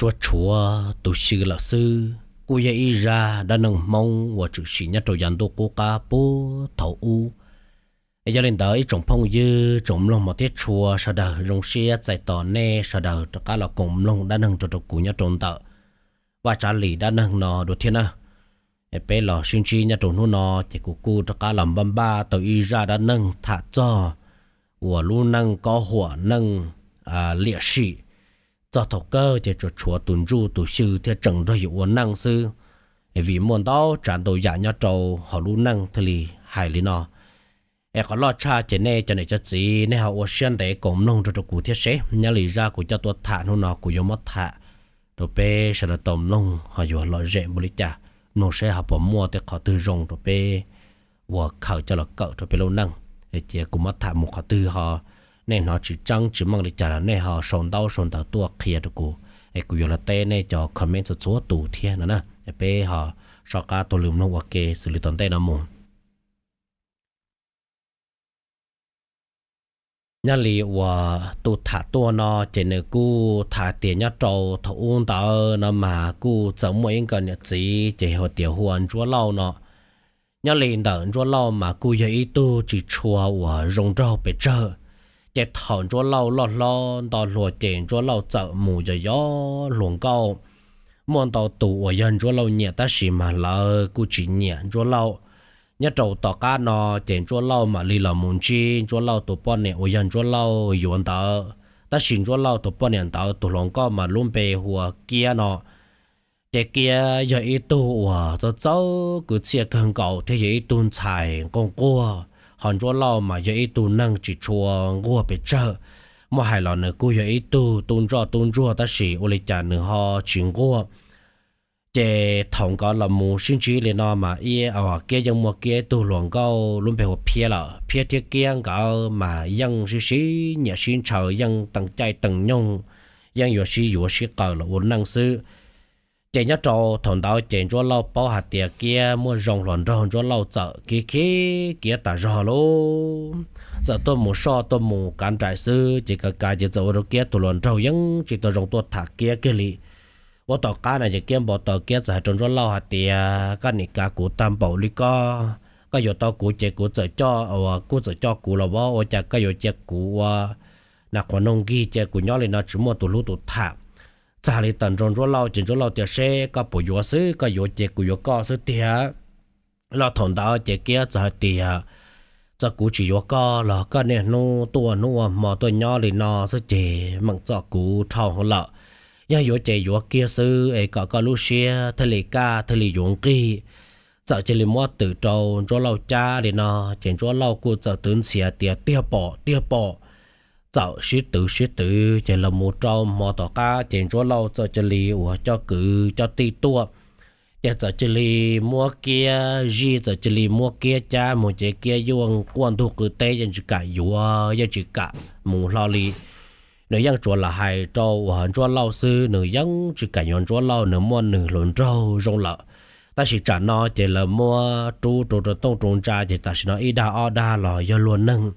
tsuas tshuav tus xyw lawm xwb. Kuj yog ib zaj dab neeg Hmoob uas tshwm sim nyob rau yav ntuj qub qab puag thaum ub. Yog li ntawd ib tsoom phooj ywg tsoom mloog mos thiab tshua sawv daws, zoo siab txais tos nej sawv daws rov qab los koom mloog dab neeg rau rau kuv nyob rau ntawm Vaj Tsav Lis dab neeg no dua thiab na. Peb los sib ntsib nyob rau hnub no ces kuv kuj rov qab los npaj npaj tau ib zaj dab neeg tham txog uas lub neej kob huam neej liam sim, txog thaum kawg ces tsuas tshuav tus ntsuj tus xyw thiab tseem nrog yus ua neej xwb. Vim muaj ntau tsav ntau yam nyob rau hauv lub neej thiaj li hais li no. Es qhov loj tshaj ces nej cov niam cov txiv nej ho ua siab ntev koom mloog rau rau kuv thiab seb nyob li zaj kuv coj tuaj tham hnub no kuv yuav muab tham rau peb sawv daws tau mloog ho yuav lom zem npaum li cas, mloog seb ho puas muaj tej qhov twg zoo rau peb ua khaws coj los kawm rau peb lub neej. Cia kuv muab tham mus qhov twg ho nej hnov tsis tseeb tsis meej li cas los nej ho sau ntaub sau ntawv tuaj qhia rau kuv, es kuv yuav los teb nej cov comment txhua txhua tus thiab no na. Peb ho soj qab taug lw mloog ua ke xws li tom ntej no mus. Nyob li uas tus tham tuaj no ces nws kuj tham tias nyob rau thaum ub ntawd no mas kuj txawm muaj ib nkawm niam txiv ces hais tias hu ua Ntsuab Lauj no. Nyob li ntawm Ntsuab Lauj mas kuj yog ib tug tsis tshua uas zoo nraug pes tsawg. Ces thaum Ntsuab Lauj loj hlob nto hluas ces Ntsuab Lauj txawm mus yos yos hluas nkauj. Muaj ntau tus uas yog Ntsuab Lauj nyiam tab sis mas lawv kuj tsis nyiam Ntsuab Lauj. Nyob rau tom qab no ces Ntsuab Lauj mam li los mus ntsib Ntsuab Lauj tus poj niam uas yog Ntsuab Lauj yuav ntawd, tab sis Ntsuab Lauj tus poj niam ntawd tus hluas nkauj mas lub npe hu ua Kiab no. Ces Kiab yog ib tug uas txawj txawj kwv txhiaj kawg nkaus thiab yog ib tug ntxhais nquag nquag, ho Ntsuab Lauj mas yog ib tug neeg tsis tshua nquag pes tsawg. Muab hais los nws kuj yog ib tug tub ntsoj tub ntsuag tab sis ua li cas nws ho tsis nquag. Ces thaum nkawd los mus sib ntsib li no mas Kiab yeej muaj Kiab ib tug hluas nkauj lub npe hu ua Phiab lawm. Phiab thiab Kiab nkawd mas yeej sib sib nyiam sib ntshaw, yeej teem caij teem nyoog, yeej yuav sib yuav sib qawm los ua neej xwb. Ces nyob rau thaum ntawd ces Ntsuab Lauj paub hais tias Kiab muaj zoo hluas nraug, Ntsuab Lauj txawm khib khib Kiab tas zog lauj. Txawm tuaj mus soj tuaj mus kav nraim xwb ces kav kav ces txawm ua rau Kiab tus hluas nraug yeej tsis tau zoo tuaj tham Kiab kiag li. Ua tom qab no ces Kiab npau taws, Kiab txawm hais rau Ntsuab Lauj hais tias, koj nim kav kuv tag npaum li koj, koj yuav tau kuv ces kuv txawm coj, kuj txawm coj kuv los vov, ua cas koj yuav cia kuv ua nas qhuas noog nkig, cia kuv nyob li no tsis muaj tus hlub tus tham. Txawm hais li ntawd rau Ntsuab Lauj ces Ntsuab Lauj tias, seb koj puas yuav xwb, koj yuav ces kuv yuav koj xwb tiag. Los thaum ntawd ces Kiab txawm hais tias, txawm kuv tsis yuav koj los koj niaj hnub tuaj hnub ua hmo tuaj nyob li no xwb ces meem txom kuv dhau heev lawm. Yog yuav ces yuav kiag xwb es kom koj lub siab thiaj li kaj thiaj li yuav nqig. Txawm cia li muab twm rau Ntsuab Lauj cab li no, ces Ntsuab Lauj kuj txawm twv ntxhias tias, tiag pom tiag pom. Txawm sib twv sib twv ces los mus rau hmo tom qab ces Ntsuab Lauj txawm cia li uas coj kwv coj tij tuaj. Ces txawm cia li muab Kiab zij, txawm cia li muab Kiab cab mus ces Kiab yuav quaj ntug qw teb yeej tsis kam yuav, yeej tsis kam mus hlo li. Nws yeej tsuas lam hais rau uas Ntsuab Lauj xwb, nws yeej tsis kam yuav Ntsuab Lauj, nws muaj nws hluas nraug zoo lawm. Tab sis tsam no ces lawv muab rub rau rau tooj rau ntsa ces tam sim no ib dag ob dag los yog luag neeg.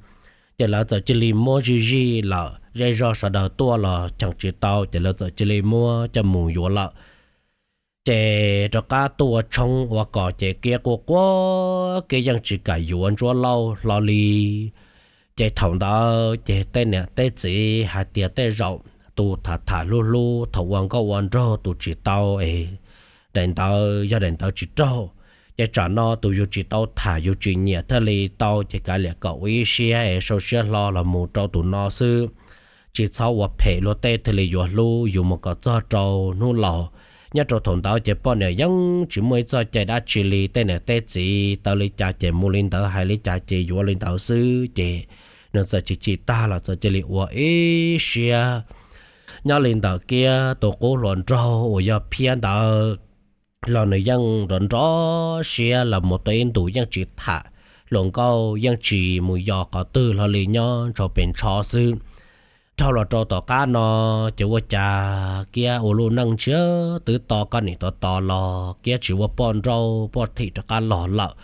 Ces lawv txawm cia li muab zij zij lawm, zej zog sawv daws tuaj los cheem tsis tau ces lawv txawm cia li muab coj mus yuav lawm. Ces rov qab tuaj ua tshoob ua kos ces Kiab quaj quaj, Kiab yeej tsis kam yuav Ntsuab Lauj hlo li. Ces thaum ntawd ces tej niam tej txiv hais tias tej zaum tus tham tham hlub hlub thaum ua nkauj ua nraug tus tsis tau es daim ntawv yog daim ntawv tsis raug. Ces tsam no tus yus tsis tau tham yus tsis nyiam thiaj li tau, ces kav liam kom ua ib siab es sau siab hlo los mus rau tus no xwb. Tsis txhob ua phem luag tej thiaj li yuav hlub yus mus kom txog rau hnub laus. Nyob rau thaum ntawd ces poj niam yeej tsis muaj ib txoj cai dab tsi li, tej niam tej txiv taw li cas ces mus li ntawd, hais li cas ces yuav li ntawd xwb. Ces nws txawm chim chim tag los txawm cia li ua ib siab. Nyob li ntawm Kiab tus qub hluas nraug uas yog Phiab ntawd los nws yeej nrov nrov siab los mus tau ib ntus yeej tsis tham hluas nkauj, yeej tsis mus yos qhov twg hlo li, nyob ntshaus pes ntsho xwb. Dhau los rau tom qab no ces ua cas Kiab ua lub neej ntsiag twb to koj nim tos tos los Kiab tsis ua poj nrauj poj thim rov qab los lawm.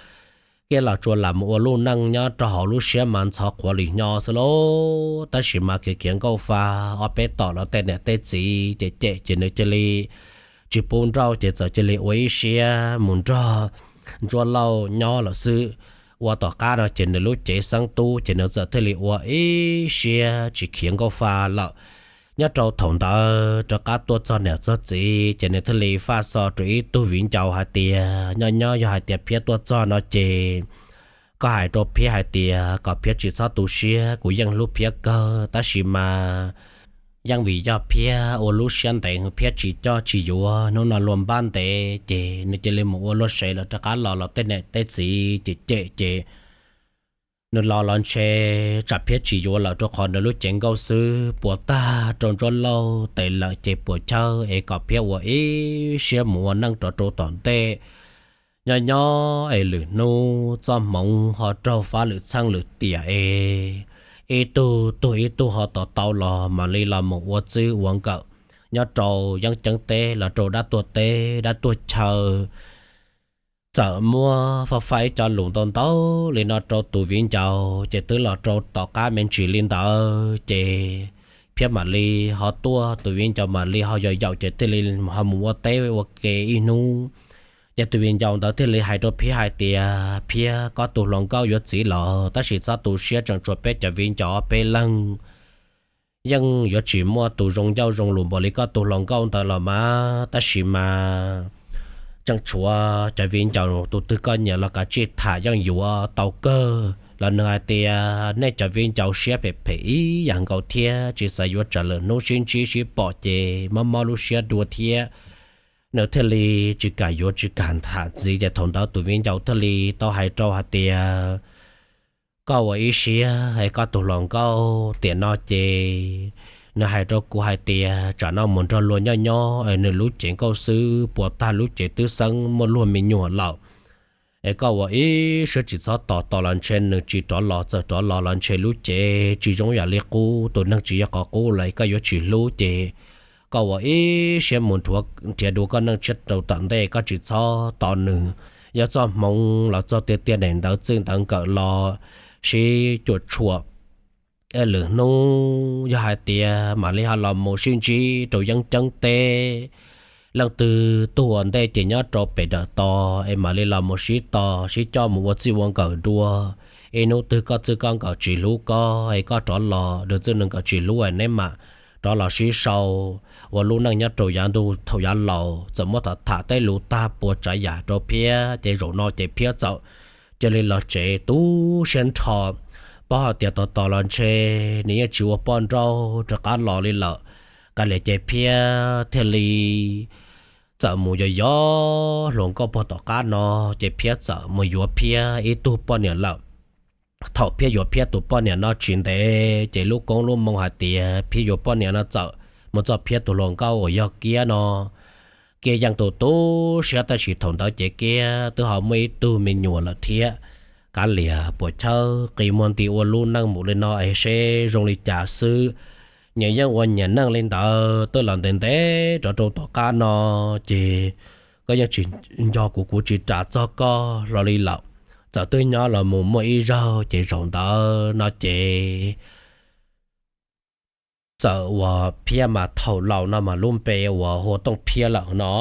Kiab los tsuas lam mus ua lub neej nyob rau hauv lub siab mas ntxhov qhuav li nyob xwb lauj. Tab sis mas khiav khiav nkauj fa ob peb tom los tej niam tej txiv ces cem ces nws cia li tsis pub nrauj ces txawm cia li ua ib siab mus nrog Ntsuab Lauj nyob lawm xwb. Ua tom qab no ces nws lub cev xeeb tub ces nws txawm thiaj li ua ib siab tsis khiav nkauj fa lawm. Nyob rau thaum ntawd rov qab tuaj txog niam txog txiv ces nws thiaj li faj xov rau ib tug viv ncaus hais tias nyob nyob yog hais tias Phiab tuaj txog no ces koj hais rau Phiab hais tias kom Phiab tsis txhob tu siab, kuv yeej hlub Phiab kawg tab sis mas yeej vim yog Phiab ua lub siab ntev Phiab tsis coj tsis yuav hnub no luag npab ntev ces nws cia li mus ua luag sev lawm rov qab los los tej niam tej txiv ces cem ces nws los los ntshe tsam Phiab tsis yuav lawm rau qhov nws lub cev nkauj xwb puas tag rau Ntsuab Lauj tes lawm ces puas chawb es kom Phiab ua ib siab mus ua neej rov rau tom ntej. Nyob nyob es lwm hnub txoj hmoov ho raug fab lwm txheej lwm tiam es ib tug tuag ib tug ho tos tau los mam li los mus ua txwb ua nkawm nyob rau yeeb ceeb teb los rau dab tuag teb dab tuag chaw. Txawm muab faj faj ib co lus ntau ntau li no rau tus viv ncaus ces twb los rau tom qab me ntsis li ntawd ces Phiab mam li ho tuaj, tus viv ncaus mam li ho yos yaum ces thiaj li ho mus ua teb ua ke ib hnub. Ces tus viv ncaus ntawd thiaj li hais rau Phiab hais tias Phiab, koj tus hluas nkauj yuav txiv los tab sis txhob tu siab, tseem tshuav peb cov viv ncaus ob peb leeg yeej yuav tsis muaj tus zoo ncauj zoo lus npaum li koj tus hluas nkauj ntawd los mas, tab sis mas tseem tshuav cov viv ncaus tus twg koj nyiam los kav tsij tham yeej yuav tau kawg. Los nws hais tias nej cov viv ncaus siab phem phem ib yam nkaus thiab tsis xav yuav tsam lwm hnub sib ntsib sib pom ces mob mob lub siab dua thiab. Nws thiaj li tsis kam yuav tsis kam tham ntxiv ces thaum ntawd tus viv ncaus thiaj li tau hais rau hais tias koj ua ib siab es koj tus hluas nkauj tiam no ces nws hais rau kuv hais tias tsam no mus nrog luag nyob nyob es nws lub cev nkauj xwb puas tag lub cev twb xeeb muaj luag me nyuam lawm. Es koj ua ib siab tsis txhob tos, tos los ntshe nws tsis rov los, txawm rov los los ntshe lub cev tsis zoo yam li qub, tus neeg tsis yog qhov qub lawm koj yuav tsis hlub ces koj ua ib siab mus nrhiav dua koj neej tshiab rau tom ntej, koj tsis txhob tos nws. Yog txoj hmoov los txog tiag tiag daim ntawv txij ntawv nkawm los sib cuam tshuam es lwm hnub yog hais tias mam li ho los mus sib ntsib rau yeeb ceeb teb, leej twg tuag ua ntej ces nyob rau pem daws tos es mam li los mus sib tos sib coj mus ua txij ua nkawm dua. Ib hnub twg koj txij koj nkawm tsis hlub koj es koj rov los, nws txij nws nkawm tsis hlub es neb mam rov los sib sau ua lub neej nyob rau yav ntuj thaum yav laus. Txawm muab tham tham tej lus tag puas tsav yam rau Phiab ces zaum no ces Phiab txawm cia li los tsev tu siab nrho, paub hais tias tos tos los ntshe nws yeej tsis ua poj nrauj rov qab los li lawm. Kav liam ces Phiab thiaj li txawm mus yos yos hluas nkauj puag tom qab no, ces Phiab txawm mus yuav Phiab ib tug poj niam lawm. Thaum Phiab yuav Phiab tus poj niam no tsis ntev ces lub koob lub moo hais tias Phiab yuav poj niam no txawm mus txog Phiab tus hluas nkauj uas yog Kiab no. Kiab yeej tu tu siab tab sis thaum ntawd ces Kiab twb ho muaj ib tug me nyuam lawm thiab. Kav liam puas chawb qi muag nti ua lub neej mus li no es seb zoo li cas xwb. Nyias yeej ua nyias neej li ntawd twb los ntev ntev rov rau tom qab no ces koj yeej tsis nco kuv, kuv tsis ras txog koj hlo li lawm. Txawm twb nyob los mus muaj ib zaug ces zaum ntawd no ces txawm uas Phiab mas thaum laus no mas lub npe uas hu ua Tooj Phiab lawm no.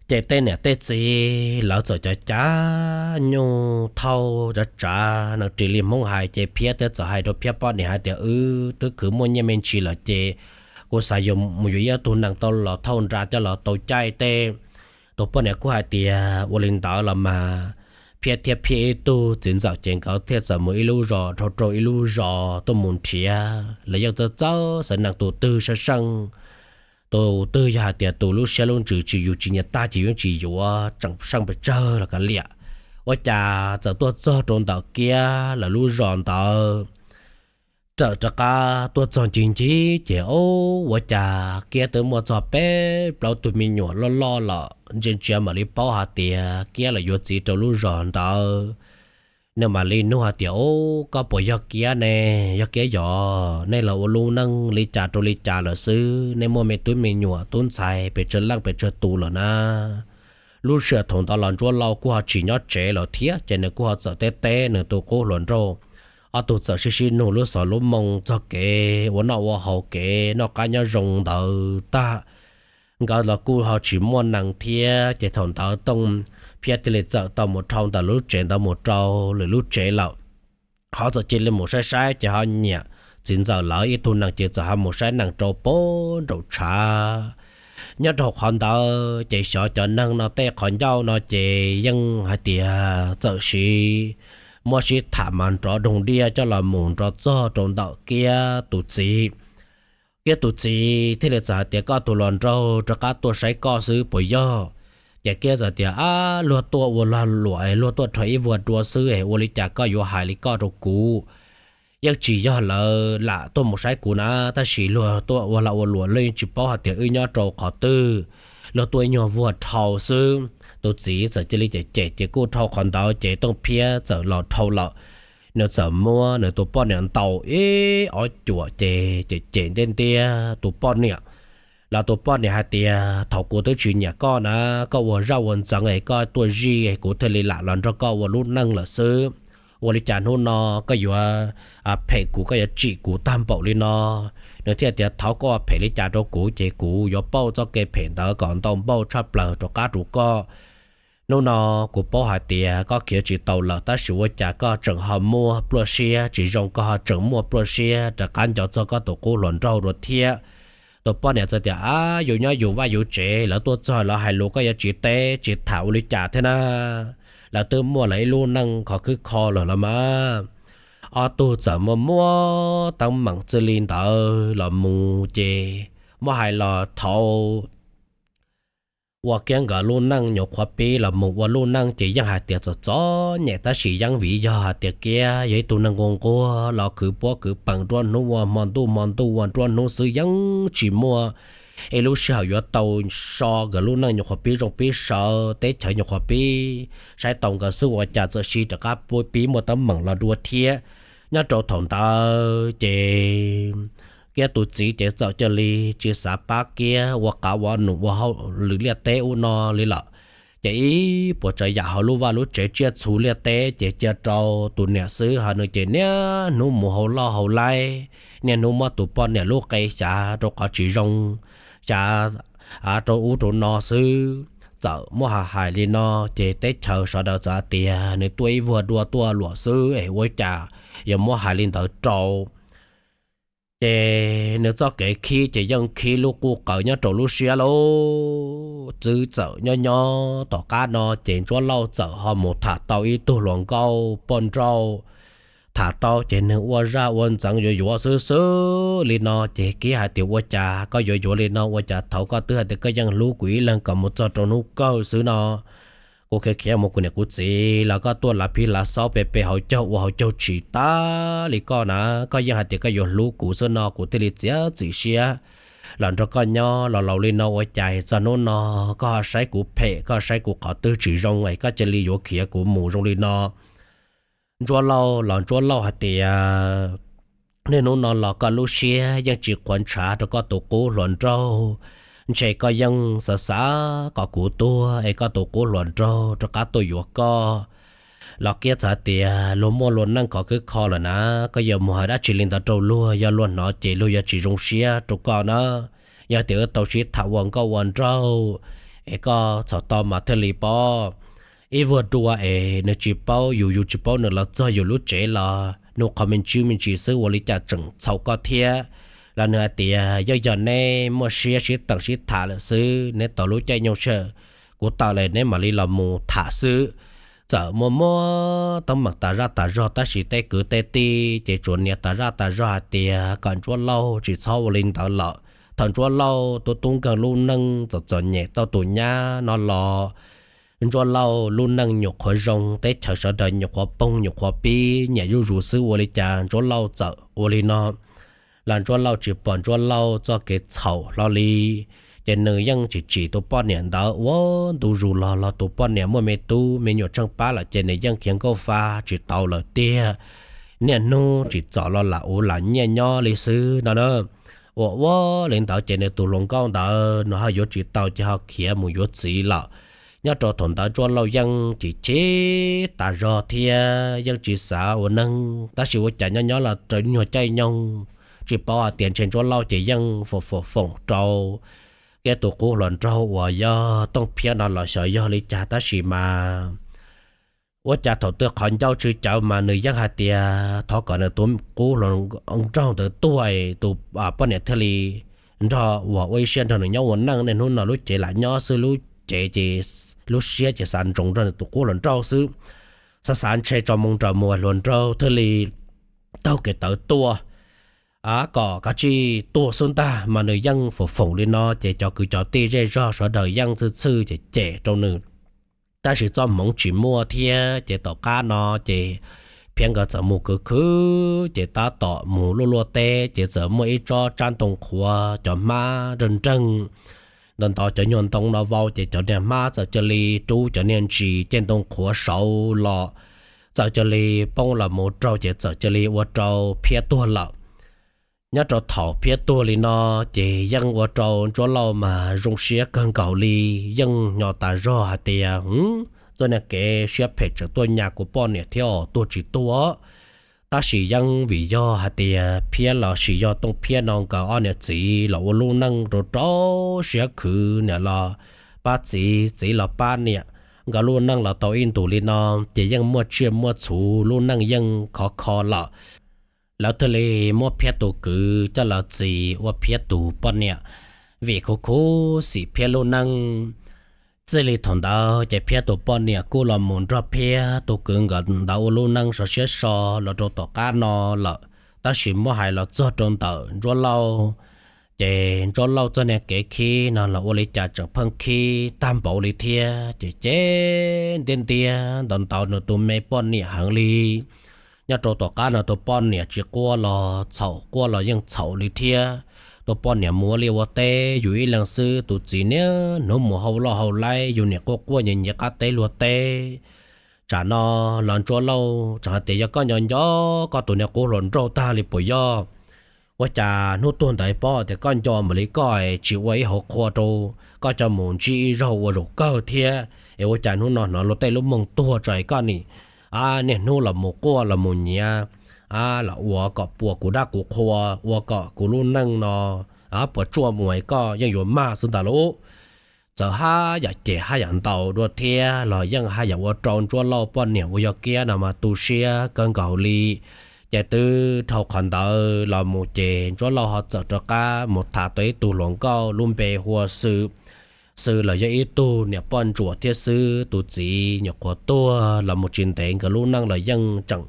Ces tej niam tej txiv lawv txawm cov cav nyuj thauj cov tsav nees ris li Hmoob hais ces Phiab thiaj txawm hais rau Phiab poj niam hais tias wb twb khwv muaj nyiaj me ntsis lawm ces kuv xav yuav mus yuav ib tug nees tau los thauj nra coj los tau caij tej. Tus poj niam kuj hais tias ua li ntawd los mas. Phiab thiab Phiab ib tug txiv ntxawm ces nkawd thiaj txawm mus ib lub zos dhau rau ib lub zos tuaj mus nrhiav, lawv yeej txawj txawj xaiv nees tus twg seej seej, tus twg yog hais tias tus lub siab lub ntsws tsis yus tsis nyiam tag ces yeej tsis yuav, tseem seej pes tsawg los kav liam. Ua cas txawm tuaj txog rau ntawm Kiab lawv lub zos ntawd, txawm rov qab tuaj txog ncig ncig ces ua cas Kiab twb muaj txog peb plaub tug me nyuam loj loj lawm, ntsia ntsia mam li paub hais tias Kiab lawv yuav txiv rau lub zos ntawd. Nws mam li nug hais tias, Ub, koj puas yog Kiab ne? Yog Kiab yog, nej los ua lub neej li cas rau li cas lawm xwb? Nej muaj me tub me nyuam tub ntxhais pes tsawg leej pes tsawg tus lawm na? lub sij hawm thaum ntawd los Ntsuab Lauj kuj ho tsis nyob tsev lawm thiab, ces nws kuj ho txawm teb teb nws tus qub hluas nraug, ob tug txawm sib sib nug lub xov lub moo txog kev ua noj ua haus, kev noj qab nyob zoo ntawd tag. Nkawd los kuj ho tsis muaj nees thiab, ces thaum ntawd Tooj Phiab thiaj li txawm tau mus dhau ntawm lub tsev ntawd mus rau lwm lub tsev lawm. Ho txawm cia li mus saib saib ces ho nyiam txiv ntxawm lawv ib tug nees, ces txawm ho mus saib nees rau pem nraum tshav. Nyob rau qhov ntawd ces xyov cov neeg no tej qhov ncauj no ces yeej hais tias txawm siv muab sib tham mas nrov doog diaj coj los mus nrov txog rau ntawm Kiab tus txiv. Kiab tus txiv thiaj li txawm hais tias, Koj tus hluas nraug rov qab tuaj saib koj xwb puas yog? Ces Kiab txawm tias, Ab, luag tuaj ua lag luam, luag tuaj rho ib vuag dua xwb es ua li cas koj yuav hais li koj rau kuv? Yeej tsis yog lawv lam tuaj mus saib kuv na, tab sis luag tuaj ua lag ua luam, luag yeej tsis paub hais tias wb nyob rau qhov twg, luag tuaj ib nyuag vuag dhau xwb. Tus txiv txawm cia li cem cem, ces kuj dhau qhov ntawd ces Tooj Phiab txawm los dhau lawm. Nws txawm muab nws tus poj niam ntaus ib ob cuam ces cem cem ntiab ntiab tus poj niam. Los tus poj niam hais tias, Thaum kuv twb tsis nyiam koj na, koj ua zaj ua ntxeev es koj tuaj zij, kuv thiaj li lam los nrog koj ua lub neej lawm xwb. Ua li cas hnub no koj yuav phem kuv, koj yuav tsim kuv tag npaum li no? Nws thiaj tias, Thaum koj ua phem li cas rau kuv ces kuv yuav pauj txoj kev phem ntawd kom ntau npaug tshaj plaws rov qab rau koj. Hnub no kuv paub hais tias koj khiav tsis tau lawm, tab sis ua cas koj tseem ho muaj pluaj siab tsis zoo, koj ho tseem muaj pluaj siab rov qab nco txog koj tus qub hluas nraug dua thiab. Tus poj niam txawm tias, Ab, yus nyob yus vaj yus tsev, lawv tuaj txog lawv hais lus koj yuav tsis teb tsis tham ua li cas thiab na? Lawv twb muaj lawv ib lub neej khov khwb kho lawm los mas. Ob tug txawm muaj muab teeb meem txij li ntawd los mus ces muab hais los thaum ua Kiab nkawd lub neej nyuam qhuav pib los mus ua lub neej ces yeej hais tias txom txom nyem, tab sis yeej vim yog hais tias Kiab yog ib tug neeg nquag nquag los khwv puab khwv peem, nruab hnub ua hmo ntuj, hmo ntuj ua nruab hnub xwb, yeej tsis muaj ib lub sij hawm yuav tau so nkawd lub neej nyuam qhuav pib zoo pib sawv, teb chaws nyuam qhuav pib saib tau nkawd xwb, ua cas txawm sis rov qab pib muaj teeb meem los dua thiab. Nyob rau thaum ntawd ces Kiab tus txiv ces txawm cia li tsis xav pab Kiab ua qav ua num ua hauj lwm liaj teb ub no li lawm. Ces ib puas tsav yam hauv lub vaj lub tsev tsiaj txhu liaj teb ces cia rau tus niam xwb, ho nws ces niaj hnub mus hauv loj hauv laib, niaj hnub muab tus poj niam lub qe xyav rau qhov tsis zoo, xyav rau ub rau no xwb. Txawm muab hais hais li no ces teb chaws sawv daws txawm hais tias nws tuaj ib vuag dua tuaj luam xwb es ua cas yuav muab hais li ntawd rau. Ces nws txoj kev khib ces yeej khib lub quj qaws nyob rau lub siab lauj. Twb txawm nyob nyob tom qab no ces Ntsuab Lauj txawm ho mus tham tau ib tug hluas nkauj poj nrauj. Tham tau ces nws ua zaj ua ntxeev yuav yuav xwb xwb li no ces Kiab hais tias, Ua cas koj yuav yuav li no? Ua cas thaum koj twb hais tias koj yeej hlub kuv ib leeg kom mus txog rau hnub kawg xwb no, kuv khiav khiav mus kuv niam kuv txiv los koj tuaj lav phij lav xaub pe pe hauv caug ua hauv caug tsis tag li koj na. Koj yeej hais tias koj yuav hlub kuv xwb no kuv thiaj li txiav txim siab los nrog koj nyob los laus li no. Ua cas txog hnub no koj ho saib kuv phem, koj saib kuv qhov twg tsis zoo es koj cia li yuav khiav kuv mus zoo li no? Ntsuab Lauj los Ntsuab Lauj hais tias, Niaj hnub no los koj lub siab yeej tsis quav ntshav rau koj tus qub hluas nraug. Ntshe koj yeej xav xav kom kuv tuag es koj tus qub hluas nraug rov qab tuaj yuav koj. Los Kiab txawm hais tias, Luag muaj luag neej khov khwb kho lawm na, koj yuav mus hais dab tsi li ntawd rau luag? Yog luag hnov ces luag yuav tsis zoo siab rau koj na. Yog tias wb tau sib tham ua nkauj ua nraug es koj txhom to mas thiaj li pom. Ib vuag dua es nws tsis paub yus, yus tsis paub nws los txog yus lub tsev los nug qhov me ntsis me ntsis xwb ua li cas tseem txhaum koj thiab. Los nws hais tias, Yog yog neb muaj siab sib teem sib tham lawm xwb, neb tau lub caij nyoog sij hawm kuv tawm lawm neb mam li los mus tham xwb. Txawm muaj muab teeb meem tas zaj tas zog tab sis tej kwv tej tij ces tsuas nias tas zaj tas zog hais tias kom Ntsuab Lauj tsis txhob ua li ntawd lawm. Thaum Ntsuab Lauj tub tub nkeeg lub neej txom txom nyem tau tus nyab no los, Ntsuab Lauj lub neej nyuam qhuav zoo, teb chaws sawv daws nyuam qhuav poog nyuam qhuav pib nyiam zuj zus xwb ua li cas Ntsuab Lauj txawm ua li no. Los Ntsuab Lauj tsis pom Ntsuab Lauj txoj kev txhaum hlo li. Ces nws yeej tsis tsim tus poj niam ntawd ua ntu zus los, los tus poj niam muaj me tub me nyuam tsheej pab lawm ces nws yeej khiav nkauj fa tsis tau lawm tiag. Niaj hnub tsis txom los lam ua lam nyiaj nyob li xwb no na. Ua ua li ntawd ces nws tus hluas nkauj ntawd nws ho yuav tsis tau ces ho khiav mus yuav txiv lawm. Nyob rau thaum ntawd Ntsuab Lauj yeej chim chim tas zog thiab yeej tsis xav ua neeg, tab sis ua cas nyob nyob los rau nyuag caij nyoog tsis paub hais tias ntshe Ntsuab Lauj ces yeej foom foom foom rau kiag tus qub hluas nraug uas yog Tooj Phiab no los xyov yog li cas, tab sis mas ua cas thaum twg qhov ncauj tsw cawv mas nws yeej hais tias thov kom nws tus qub hluas nraug ntawd tuag, tus poj niam thiaj li nrog uas ua ib siab nrog nws nyob ua neej, niaj hnub no lub cev lam nyob xwb, lub cev ces lub siab ces xav ntsoov nrog nws tus qub hluas nraug xwb. Xav xav ntshe tso moo nraws mus hluas nraug thiaj li taug kev tawv tuaj, kom kav tsij tuag xwb ntag, mas nws yeej foom foom li no ces cov kwv cov tij zej zog sawv daws yeej txhwj txhwj cem cem rau nws. Tab sis txoj hmoov tsis muaj thiab ces tom qab no ces Phiab nkawd txawm mus khwv khwv ces tab tom mus luaj luaj teb ces txawm muaj ib tsob tsab ntoo qhuav cov hmab nreeg nreeg ntawd, ntov cov nyuag ntoo no vau ces cov niag hmab txawm cia li rub cov niag ntsis caij ntoo qhuav saud los, txawm cia li poob los mus raug ces txawm cia li ua rau Phiab tuag lawm. Nyob rau thaum Phiab tuag li no ces yeej ua rau Ntsuab Lauj mas zoo siab kawg nkaus li, yeej nyo tas zog hais tias txoj niag kev siab phem tseem tuaj nyas kuv poj niam thiab os, tuag tsis tuag. Tab sis yeej vim yog hais tias Phiab los sis yog Tooj Phiab no nkawd ob niam txiv los ua lub neej rau rau siab khwv, niam los pab txiv, txiv los pab niam, nkawd lub neej los tau ib ntus li no ces yeej muaj tsiaj muaj txhu, lub neej yeej khov kho lawm. Lawv thiaj li muab Phiab tus kwv coj los txis ua Phiab tus poj niam, vim khuv khuv xim Phiab lub neej. Txij li thaum ntawd ces Phiab tus poj niam kuj los mus nrog Phiab tus kwv nkawd ntawd ua lub neej sov siab so los rau tom qab no lawm. Tab sis muab hais los txog rau ntawm Ntsuab Lauj, ces Ntsuab Lauj txoj niag kev khib no los ua li cas tseem pheej khib tag npaum li thiab, ces cem ntiab ntiab ntawd ntawd nws tus me poj niam heev li. Nyob rau tom qab no tus poj niam tsis quaj los txhaum, quaj los yeej txhaum li thiab. Tus poj niam mus ua liaj ua teb yus ib leeg xwb, tus txiv niaj hnub mus hauj loj hauj laib, yus niam quaj quaj nyiav nyiav qab teb luag teb. Tsam no los Ntsuab Lauj tseem hais tias yog koj nco nco koj tus niag qub hluas nraug tag li puas yog? Ua cas hnub tuag ntawd paub tias koj nco npaum li koj tsis ua ib hauv qhua rau koj coj mus ntsib ib zaug ua zaum kawg thiab es ua cas hnub no hnov luag tej lub moog tuag tso es koj nim niaj hnub los mus quaj los mus nyiav, los ua kom puas kuv dab kuv qhua, ua kom kuv lub neej no puas tsuaj mus es koj yeej yuav mag xwb ntag lauj. Txawm haj yam cem haj yam ntaus dua thiab los yeej haj yam ua rau Ntsuab Lauj poj niam uas yog Kiab no mas tu siab kawg nkaus li. Ces twb dhau qhov ntawd los mus ces Ntsuab Lauj ho txawm rov qab mus tham tau ib tug hluas nkauj lub npe hu ua Xwm. Xwm los yog ib tug niam poj ntsuam thiab xwb, tus txiv nyuam qhuav tuag los mus tsis ntev nkawd lub neej los yeej tseem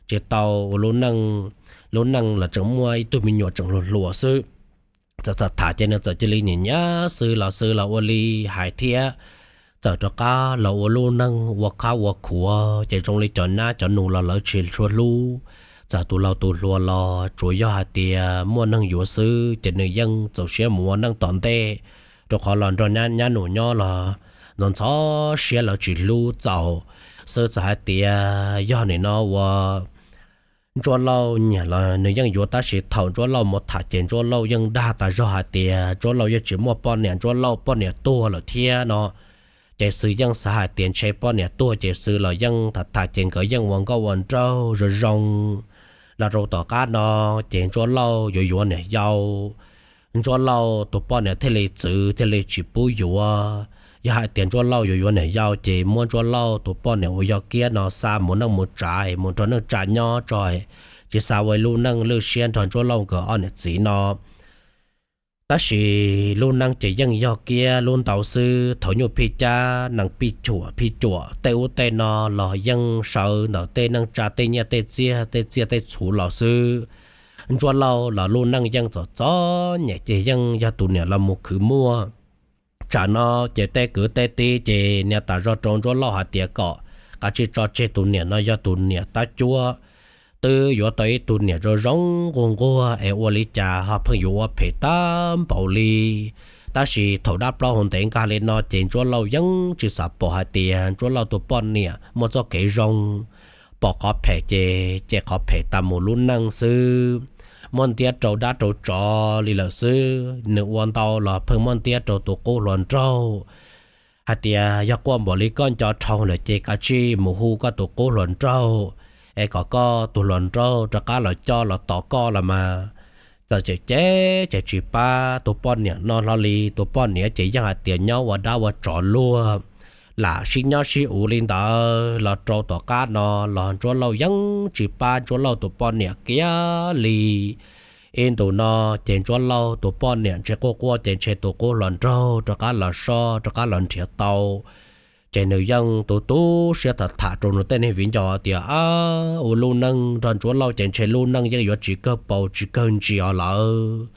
tsis tau ua lub neej, lub neej los tseem muaj ib tug me nyuam tseem hluas hluas xwb. Txawm tham tham ces nws txawm cia li nyiam nyiam Xwm los Xwm los ua li hais thiab. Txawm rov qab los ua lub neej ua khab ua khuav ces zoo li cov nab cov nus los lawv tsis tshua hlub. Txawm tus laus tus hluas los tsuas yog hais tias muaj neeg yuav xwb ces nws yeej txaus siab mus ua neej tom ntej, rau qhov los nrog nyab nus nyob los ntxhov ntxhov siab lawv tsis hlub txaus. Xwm txawm hais tias yog nim no ua Ntsuab Lauj nyiam los nws yeej yuav, tab sis thaum Ntsuab Lauj mus tham ces Ntsuab Lauj yeej dag tas zog hais tias Ntsuab Lauj yeej tsis muaj poj niam, Ntsuab Lauj poj niam tuag lawm thiab no. Ces Xwm yeej xav hais tias ntshe poj niam tuag ces Xwm los yeej tham tham ces nkawd yeej ua nkauj ua nraug zoo zoo los rau tom qab no, ces Ntsuab Lauj yuav yuav niam yau, Ntsuab Lauj tus poj niam thiaj li txwv thiaj li tsis pub yuav. Yog hais tias Ntsuab Lauj yuav yuav niam yau ces muab Ntsuab Lauj tus poj niam uas yog Kiab no xa mus neej mus tsav, mus nrog neej tsa nyob tso, tsis xa ua ib lub neej lwj siab nrog Ntsuab Lauj nkawd ob niam txiv no. Tab sis lub neej ces yeej yog Kiab lub ntau xwb, thaum nyuj phij cab nees phij cuam phij cuam tej ub tej no los yeej sawv ntawm tej neej tsa tej nyiaj tej txiaj tej txiaj tej txhuv los xwb. Ntsuab Lauj los lub neej yeej txom txom nyem ces yeej yog tus niam los mus khwv muaj. Tsam no ces tej kwv tej tij ces nias tas zog rau Ntsuab Lauj hais tias kom kav tsij tso tseg tus niam no, yog tus niam tab cuab, twb yuav tau ib tug niam zoo zoo nquag nquag es ua li cas ho pheej yuav ua phem tag npaum li. Tab sis thaum dab plaub hau ntev nkag li no ces Ntsuab Lauj yeej tsis xav pom hais tias Ntsuab Lauj tus poj niam muaj txoj kev zoo. Pom qhov phem ces cem qhov phem tas mus lub neej xwb, muab ntiab rau dab rau tsov li lawm xwb. Nws ua ntau los pheej muab ntiab rau tus qub hluas nraug. hais tias yog quaj npaum li koj nco dhau lawm ces kav tsij mus hu koj tus qub hluas nraug, es kom koj tus hluas nraug rov qab los coj los tos koj los mas. Txawm cem cem ces tsis pab tus poj niam no hlo li, tus poj niam ces yeej hais tias nyob ua dab ua tsov luag, lam sib nyob sib uv li ntawd los rau tom qab no los Ntsuab Lauj yeej tsis pab Ntsuab Lauj tus poj niam kiag li. Ib ntus no ces Ntsuab Lauj tus poj niam ntshe quaj quaj ces ntshe tus qub hluas nraug rov qab los soj rov qab los nrhiav tau. Ces nws yeej tu tu siab tham tham rau nws tej niag viv ncaus tias, Ab, ua lub neej nrog Ntsuab Lauj ces ntshe lub neej yeej yuav tsis kawg paus tsis kawg ntsis os lawm.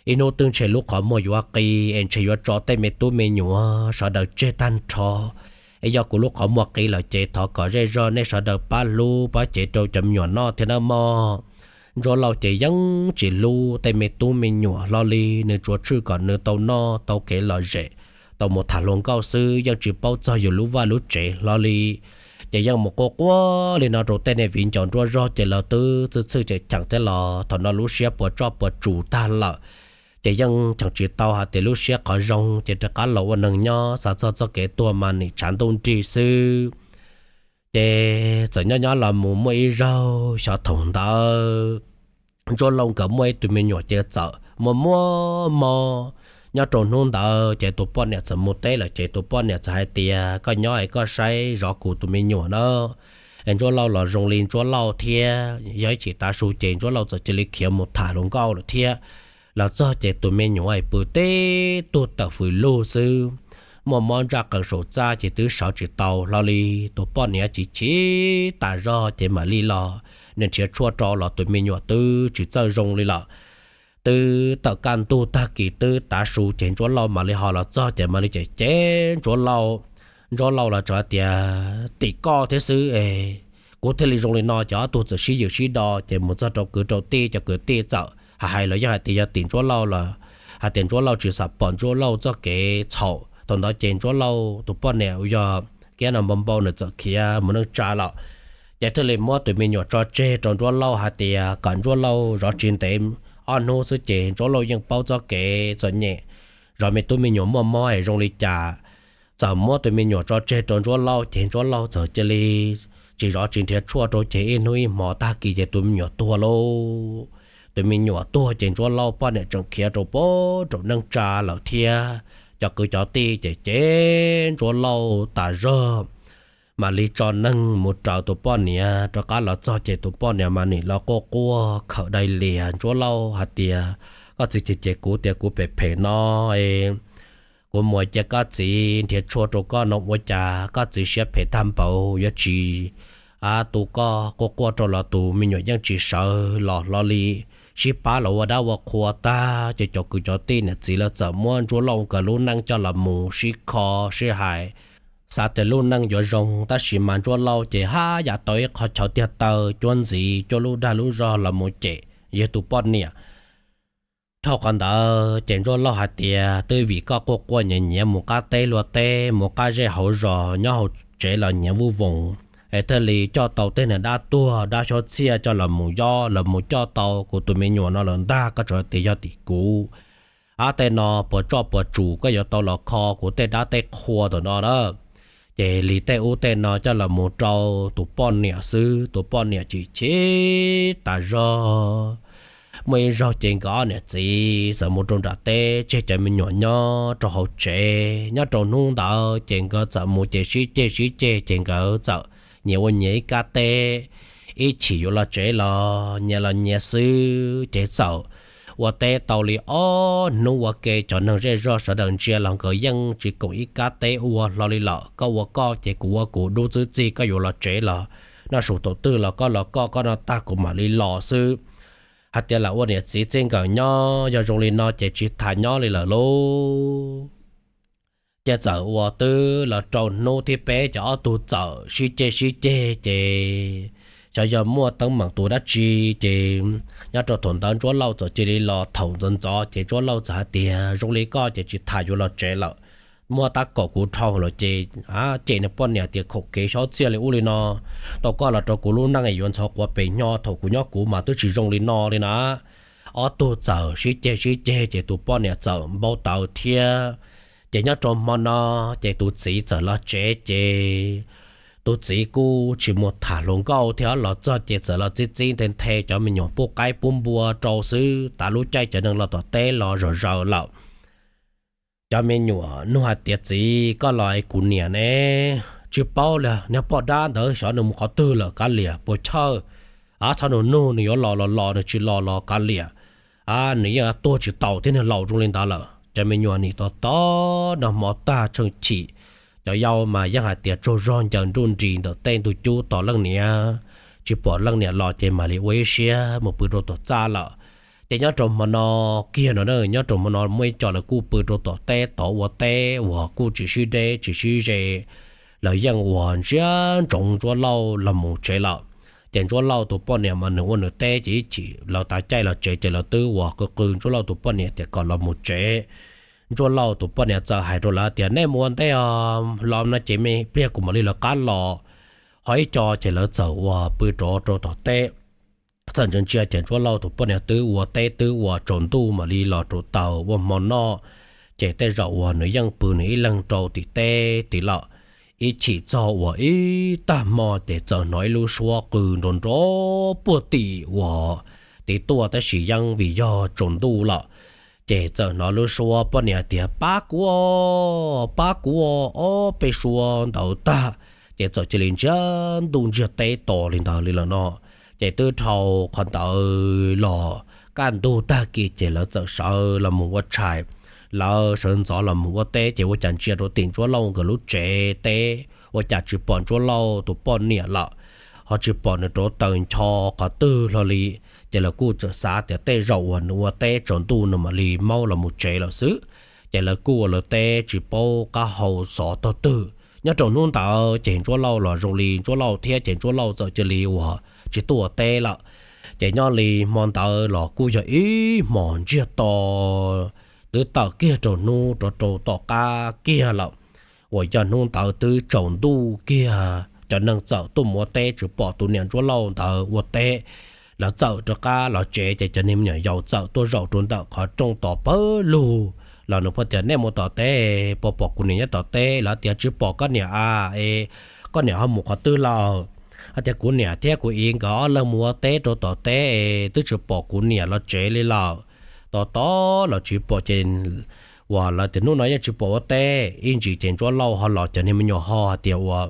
Ib hnub twg ntshe lub qhov muag yuav qi es ntshe yuav tso tej me tub me nyuam sawv daws tseg tag nrho. Es yog kuv lub qhov muag qi lawm ces thov kom zej zog nej sawv daws pab hlub pab cev rau cov me nyuam noj thiab nawb mog. Ntsuab Lauj ces yeej tsis hlub tej me tub me nyuam hlo li, nws tsuas tshwj kom nws tau noj tau kev lom zem, tau mus tham hluas nkauj xwb, yeej tsis paub txog yus lub vaj lub tsev hlo li. Ces yeej mus quaj quaj li no rau tej niag viv ncaus nruab zog ces lawv twb txhwj txhwj cheem cheem thiab los thaum no lub siab puas tsuaj puas tsus tag lawm. Ces yeej cheem tsis tau hais tias lub siab qhov zoo ces rov qab los ua neeg nyob xav txog txoj kev tuag mas nim tshav ntuj nrig xwb. Ces txawm nyob nyob los mus muaj ib zaug xyov thaum ntawd Ntsuab Lauj nkawd muaj ib tug me nyuam ces txawm muaj muaj mob. Nyob rau hnub ntawd ces tus poj niam txawm mus teb lawm ces tus poj niam txawm hais tias, Koj nyob es koj saib zov kuv tus me nyuam na. Es Ntsuab Lauj los zoo li Ntsuab Lauj thiab, yog ib chim tav su ces Ntsuab Lauj txawm cia li khiav mus tham hluas nkauj lawm thiab. Los txog ces tus me nyuam pw teb tuag tawm fws lug xwb, muaj mob ntsaj qees saum txaj ces twb sawv tsis tau hlo li. Tus poj niam chim chim tas zog ces mam li los, nws nrhiav tshuaj rau los tus me nyuam twb tsis txawj zoo li lawm. Twb tawm kaj ntug tag kis twb tav su ces Ntsuab Lauj mam li ho los txog ces mam li cem cem Ntsuab Lauj. Ntsuab Lauj los txawm hais tias, Tim koj thiab xwb es kuv thiaj li zoo li no. Ces ob tug txawm sib yws sib do ces mus txog rau kwv rau tij, cov kwv tij txawm hais hais los yeej hais tias yog tim Ntsuab Lauj los, hais tias Ntsuab Lauj tsis xam pom Ntsuab Lauj txoj kev txhaum. Thaum ntawd ces Ntsuab Lauj tus poj niam uas yog Kiab no npau npau nws txawm khiav mus neej tsa lawm. Ces thiaj li muab tus me nyuam tso tseg rau Ntsuab Lauj hais tias kom Ntsuab Lauj zov tsis ntev, ob hnub xwb ces Ntsuab Lauj yeej paub txoj kev txom nyem, zov me tub me nyuam muaj mob es zoo li cas. Txawm muab tus me nyuam tso tseg rau Ntsuab Lauj ces Ntsuab Lauj txawm cia li tsis zov tsis nrhiav tshuaj rau ces ib hnub ib hmo tag kis ces tus me nyuam tuag lauj. Tus me nyuam tuag ces Ntsuab Lauj poj niam tseem khiav rau pem rau neej tsa lawm thiab. Cov kwv cov tij ces cem Ntsuab Lauj tas zog, mam li tso neeg mus raws tus poj niam rov qab los txog ces tus poj niam mas nim los quaj quaj khawm dai lias Ntsuab Lauj hais tias, Koj txiv, ces kuv tias kuv phem phem no es kuv mus cia koj txiv nrhiav tshuaj rau koj no ua cas koj txiv siab phem tag npaum yuav tsis tu koj. Quaj quaj rau los tus me nyuam yeej tsis sawv los hlo li. Sib pab los ua dab ua qhua tag ces cov kwv cov tij niam txiv lawv txawm muab Ntsuab Lauj nkawd lub neej coj los mus sib kho sib hais, xav tias lub neej yuav zoo, tab sis mas Ntsuab Lauj ces haj yam tau ib qho chaw tiag taw cuab ntxiv cuab lub dag lub zog los mus cem yog tus poj niam. Dhau qhov ntawd ces Ntsuab Lauj hais tias, Twb vim koj quaj quaj nyiav nyiav mus qab teb luaj teb, mus qab zej hauv zos, nyob hauv tsev los nyiav vuj voos, es thiaj li coj tau tej niag dab tuag dab xyab txhiaj coj los mus yob los mus coj tau kuv tus me nyuam no lawm ntag, koj tseem tias yog tim kuv. Ab, tej no puas tsoj puas tsum koj yuav tau los kho kuv tej dab tej qhua tam no na. Ces li tej ub tej no coj los mus rau tus poj niam xwb, tus poj niam chim chim tas zog. Muaj ib zaug ces nkawd ob niam txiv txawm mus rau nram teb tseg cov me nyuam nyob rau hauv tsev. Nyob rau hnub ntawd ces nkawd txawm mus ces sib ceg sib ceg ces nkawd txawm nyias ua nyias ib kab teb. Ib chim yuav los tsev los nyias los nyias xwb ces txawm ua teb tau li ob hnub ua ke, cov neeg zej zog sawv daws ntsia los nkawd yeej tsis koom ib kab teb ua hlo li lawm. Koj ua koj ces kuv ua kuv, dub txwb txig, koj yuav los tsev los noj su thaum twg los koj los koj, koj noj tag kuv mam li los xwb. Hais tias lam ua niam txiv txij nkawm nyob, yog zoo li no ces tsis tas nyob li lawm lauj. Ces txawm ua twb los rau hnub thib peb ces ob tug txawm sib ceg sib ceg ces xyov yog muaj teeb meem tus dab tsi ces nyob rau thaum ntawd Ntsuab Lauj txawm cia li los thaum ntxov ntxov ces Ntsuab Lauj txawm hais tias, Zoo li koj ces tsis tas yuav los tsev lawm, muab tab kaum kuv dhau lawm ces cem nws poj niam tias, Khaum kev xyab txhiaj li ub li no, tau koj los rau kuv lub neej yuav ntxhov quav pes nyo, thaum kuv nyob kuv mas twb tsis zoo li no li na. Ob tug txawm sib ceg sib ceg ces tus poj niam txawm npau taws thiab. Ces nyob rau hmo no, ces tus txiv txawm los tsev ces tus txiv kuj tsis mus tham hluas nkauj thiab, los txog ces txawm los txib txib nthe nthe cov me nyuam pub qaib pub npua rau xwb. Tav lub caij cov neeg los tom teb los zom zaws lawm. Cov me nyuam nug hais tias, Txiv, koj los es kuv niam ne? Tsis paub li, niag poj dab ntawd xyov nws mus qhov twg lawm kav liam, puas chawj. Ab, txhob nug nug, nws yuav los los los, nws tsis los los kav liam. Ab, nws yeej tuag tsis taus thiab, nws laus zoo li ntawd lawm. Cov me nyuam nim tos tos noj hmo tag tsheej chim, cov yau mas yeej hais tias tsaug zog ncaws nruj nris ntawm tej ntug cub tos leej niam. Tsis pom leej niam los ces mam li ua ib siab mus pw rau tom txaj lawm. Ces nyob rau hmo no kiag no, nyob rau hmo no muaj ib co lawv kuj pw rau tom teb tod ua teb uas kuj tsis sib deb tsis sib ze. Lawv yeej uas ntsia ntsoov Ntsuab Lauj los mus tsev lawm. Ces Ntsuab Lauj tus poj niam mas nws ua nws teb ces ib chim lawv tav caij los tsev ces lawv twb uas qw qw Ntsuab Lauj tus poj niam tias kom los mus tsev. Ntsuab Lauj tus poj niam txawm hais rau lawv tias, Nej mus ua ntej os, los no ces me pliag kuv mam li lawv qab los. Ho ib co ces lawv txawm uas pw rov rau tom teb. Txawm ntsia ntsia ces Ntsuab Lauj tus poj niam twb ua teb twb uas tsaus ntuj mam li los rau taws ua hmo noj. Ces tej zaum uas nws yeej pw nws ib leeg rau tim teb tid lawm. Ib chim txog uas ib tag hmo ces txawm hnov ib lub suab qw nrov nrov puag tim uas tid tuaj tab sis yeej vim yog tsaus ntuj lawm. Ces txawm hnov lub suab poj niam tias, Pab kuv, pab kuv, ob peb suab ntawd tag. Ces txawm cia li ntsiag ntuj ntsiag teb to li ntawd li lawm no. Ces twb dhau qhov ntawd los kaj ntug tag kis ces lawv txawm sawv los mus ua tshais. Lawv sawv ntxov los mus ua teb ces ua cas ntsia rau tim Ntsuab Lauj nkawd lub tsev teb ua cas tsis pom Ntsuab Lauj tus poj niam lawm, ho tsis pom nws rauv taws ncho qhov twg hlo li. Ces lawv kuj txawm xav tias tej zaum uas nws ua teb tsaus ntuj nws mam li maub los mus tsev lawm xwb. Ces lawv kuj ua lawv teb tsis paub qab hau xov tog twg. Nyob rau hnub ntawd ces Ntsuab Lauj los zoo li Ntsuab Lauj thiab ces Ntsuab Lauj txawm cia li uas tsis tuaj ua teb lawm. Ces nyob li hmo ntawd los kuj yog ib hmos ntsiag to, twb tawm kiag rau hnub rov rau tom qab kiag lawm, uas yog hnub ntawd twb tsaus ntuj kiag cov neeg txawm tuaj mus ua teb tsis pom tus niam Ntsuab Lauj ntawd ua teb. Lawv txawm rov qab los tsev ces cov niag me nyuam yaus txawm tuaj zaum rau ntawm qhov rooj tos pawg lug los nws pheej tias, Nej mus tom teb puas pom kuv niam nyob tom teb? Lawv tias, Tsis pom koj niam a, es koj niam ho mus qhov twg lawm? Hais tias, Kuv niam thiab kuv iv nkawd ob leeg mus ua teb rau tom teb es twb tsis pom kuv niam los tsev li lawm. Tos tos los tsis pom ces uas lawv tias, Hnub no yeej tsis pom ua teb. Ib ntsis ces Ntsuab Lauj ho los cov niag me nyuam ho hais tias, Ua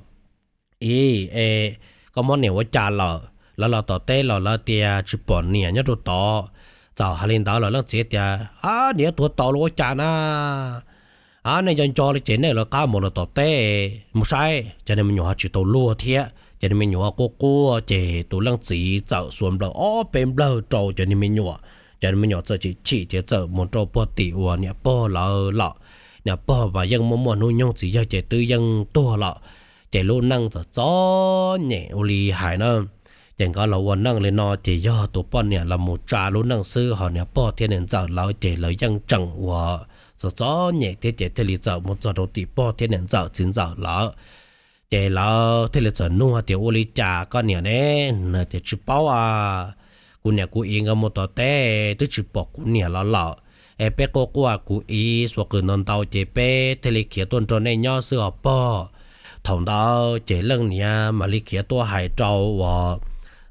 iv es koj muab niam ua cas lawm? Lawv los tom teb los lawv tias tsis pom niam nyob rau tod. Txawm hais li ntawd los leej txiv tias, Ab, niam yuav tuag tau los ua cas na? Ab, nej nco nco li ces nej lawv qab mus los tom teb mus saib. Cov niag me nyuam ho tsis tau luag thiab, cov niag me nyuam quaj quaj ces tus leej txiv txawm xuas nplawm ob peb nplawg rau cov niag me nyuam. Cov niag me nyuam txawm chim chim ces txawm mus rau puag tim uas niam pog lawv lawm. Niam pog mas yeej muaj muaj hnub nyoog txiv yawg ces twb yeej tuag lawm. Ces lub neej txawm txom nyem ua li hais na. Ces nkawd los ua neej li no ces yog tus poj niam los mus tsa lub neej xwb, ho niam pog thiab niam ntxawm lawv ces lawv yeej tseem uas txom txom nyem thiab ces thiaj li txawm mus txog rau tim pog thiab niam ntxawm txiv ntxawm lawv. Ces lawv thiaj li txawm nug tias, Ua li cas koj niam ne? Tias, Tsis paub a, kuv niam kuv iv nkawd mus tom teb twb tsis pom kuv niam los lawm, es peb quaj quaj kuv iv xuas qws ntau ntau ces peb thiaj li khiav tuaj nrog nej nyob xwb os pog. Thaum ntawd ces leej niam mam li khiav tuaj hais rau uas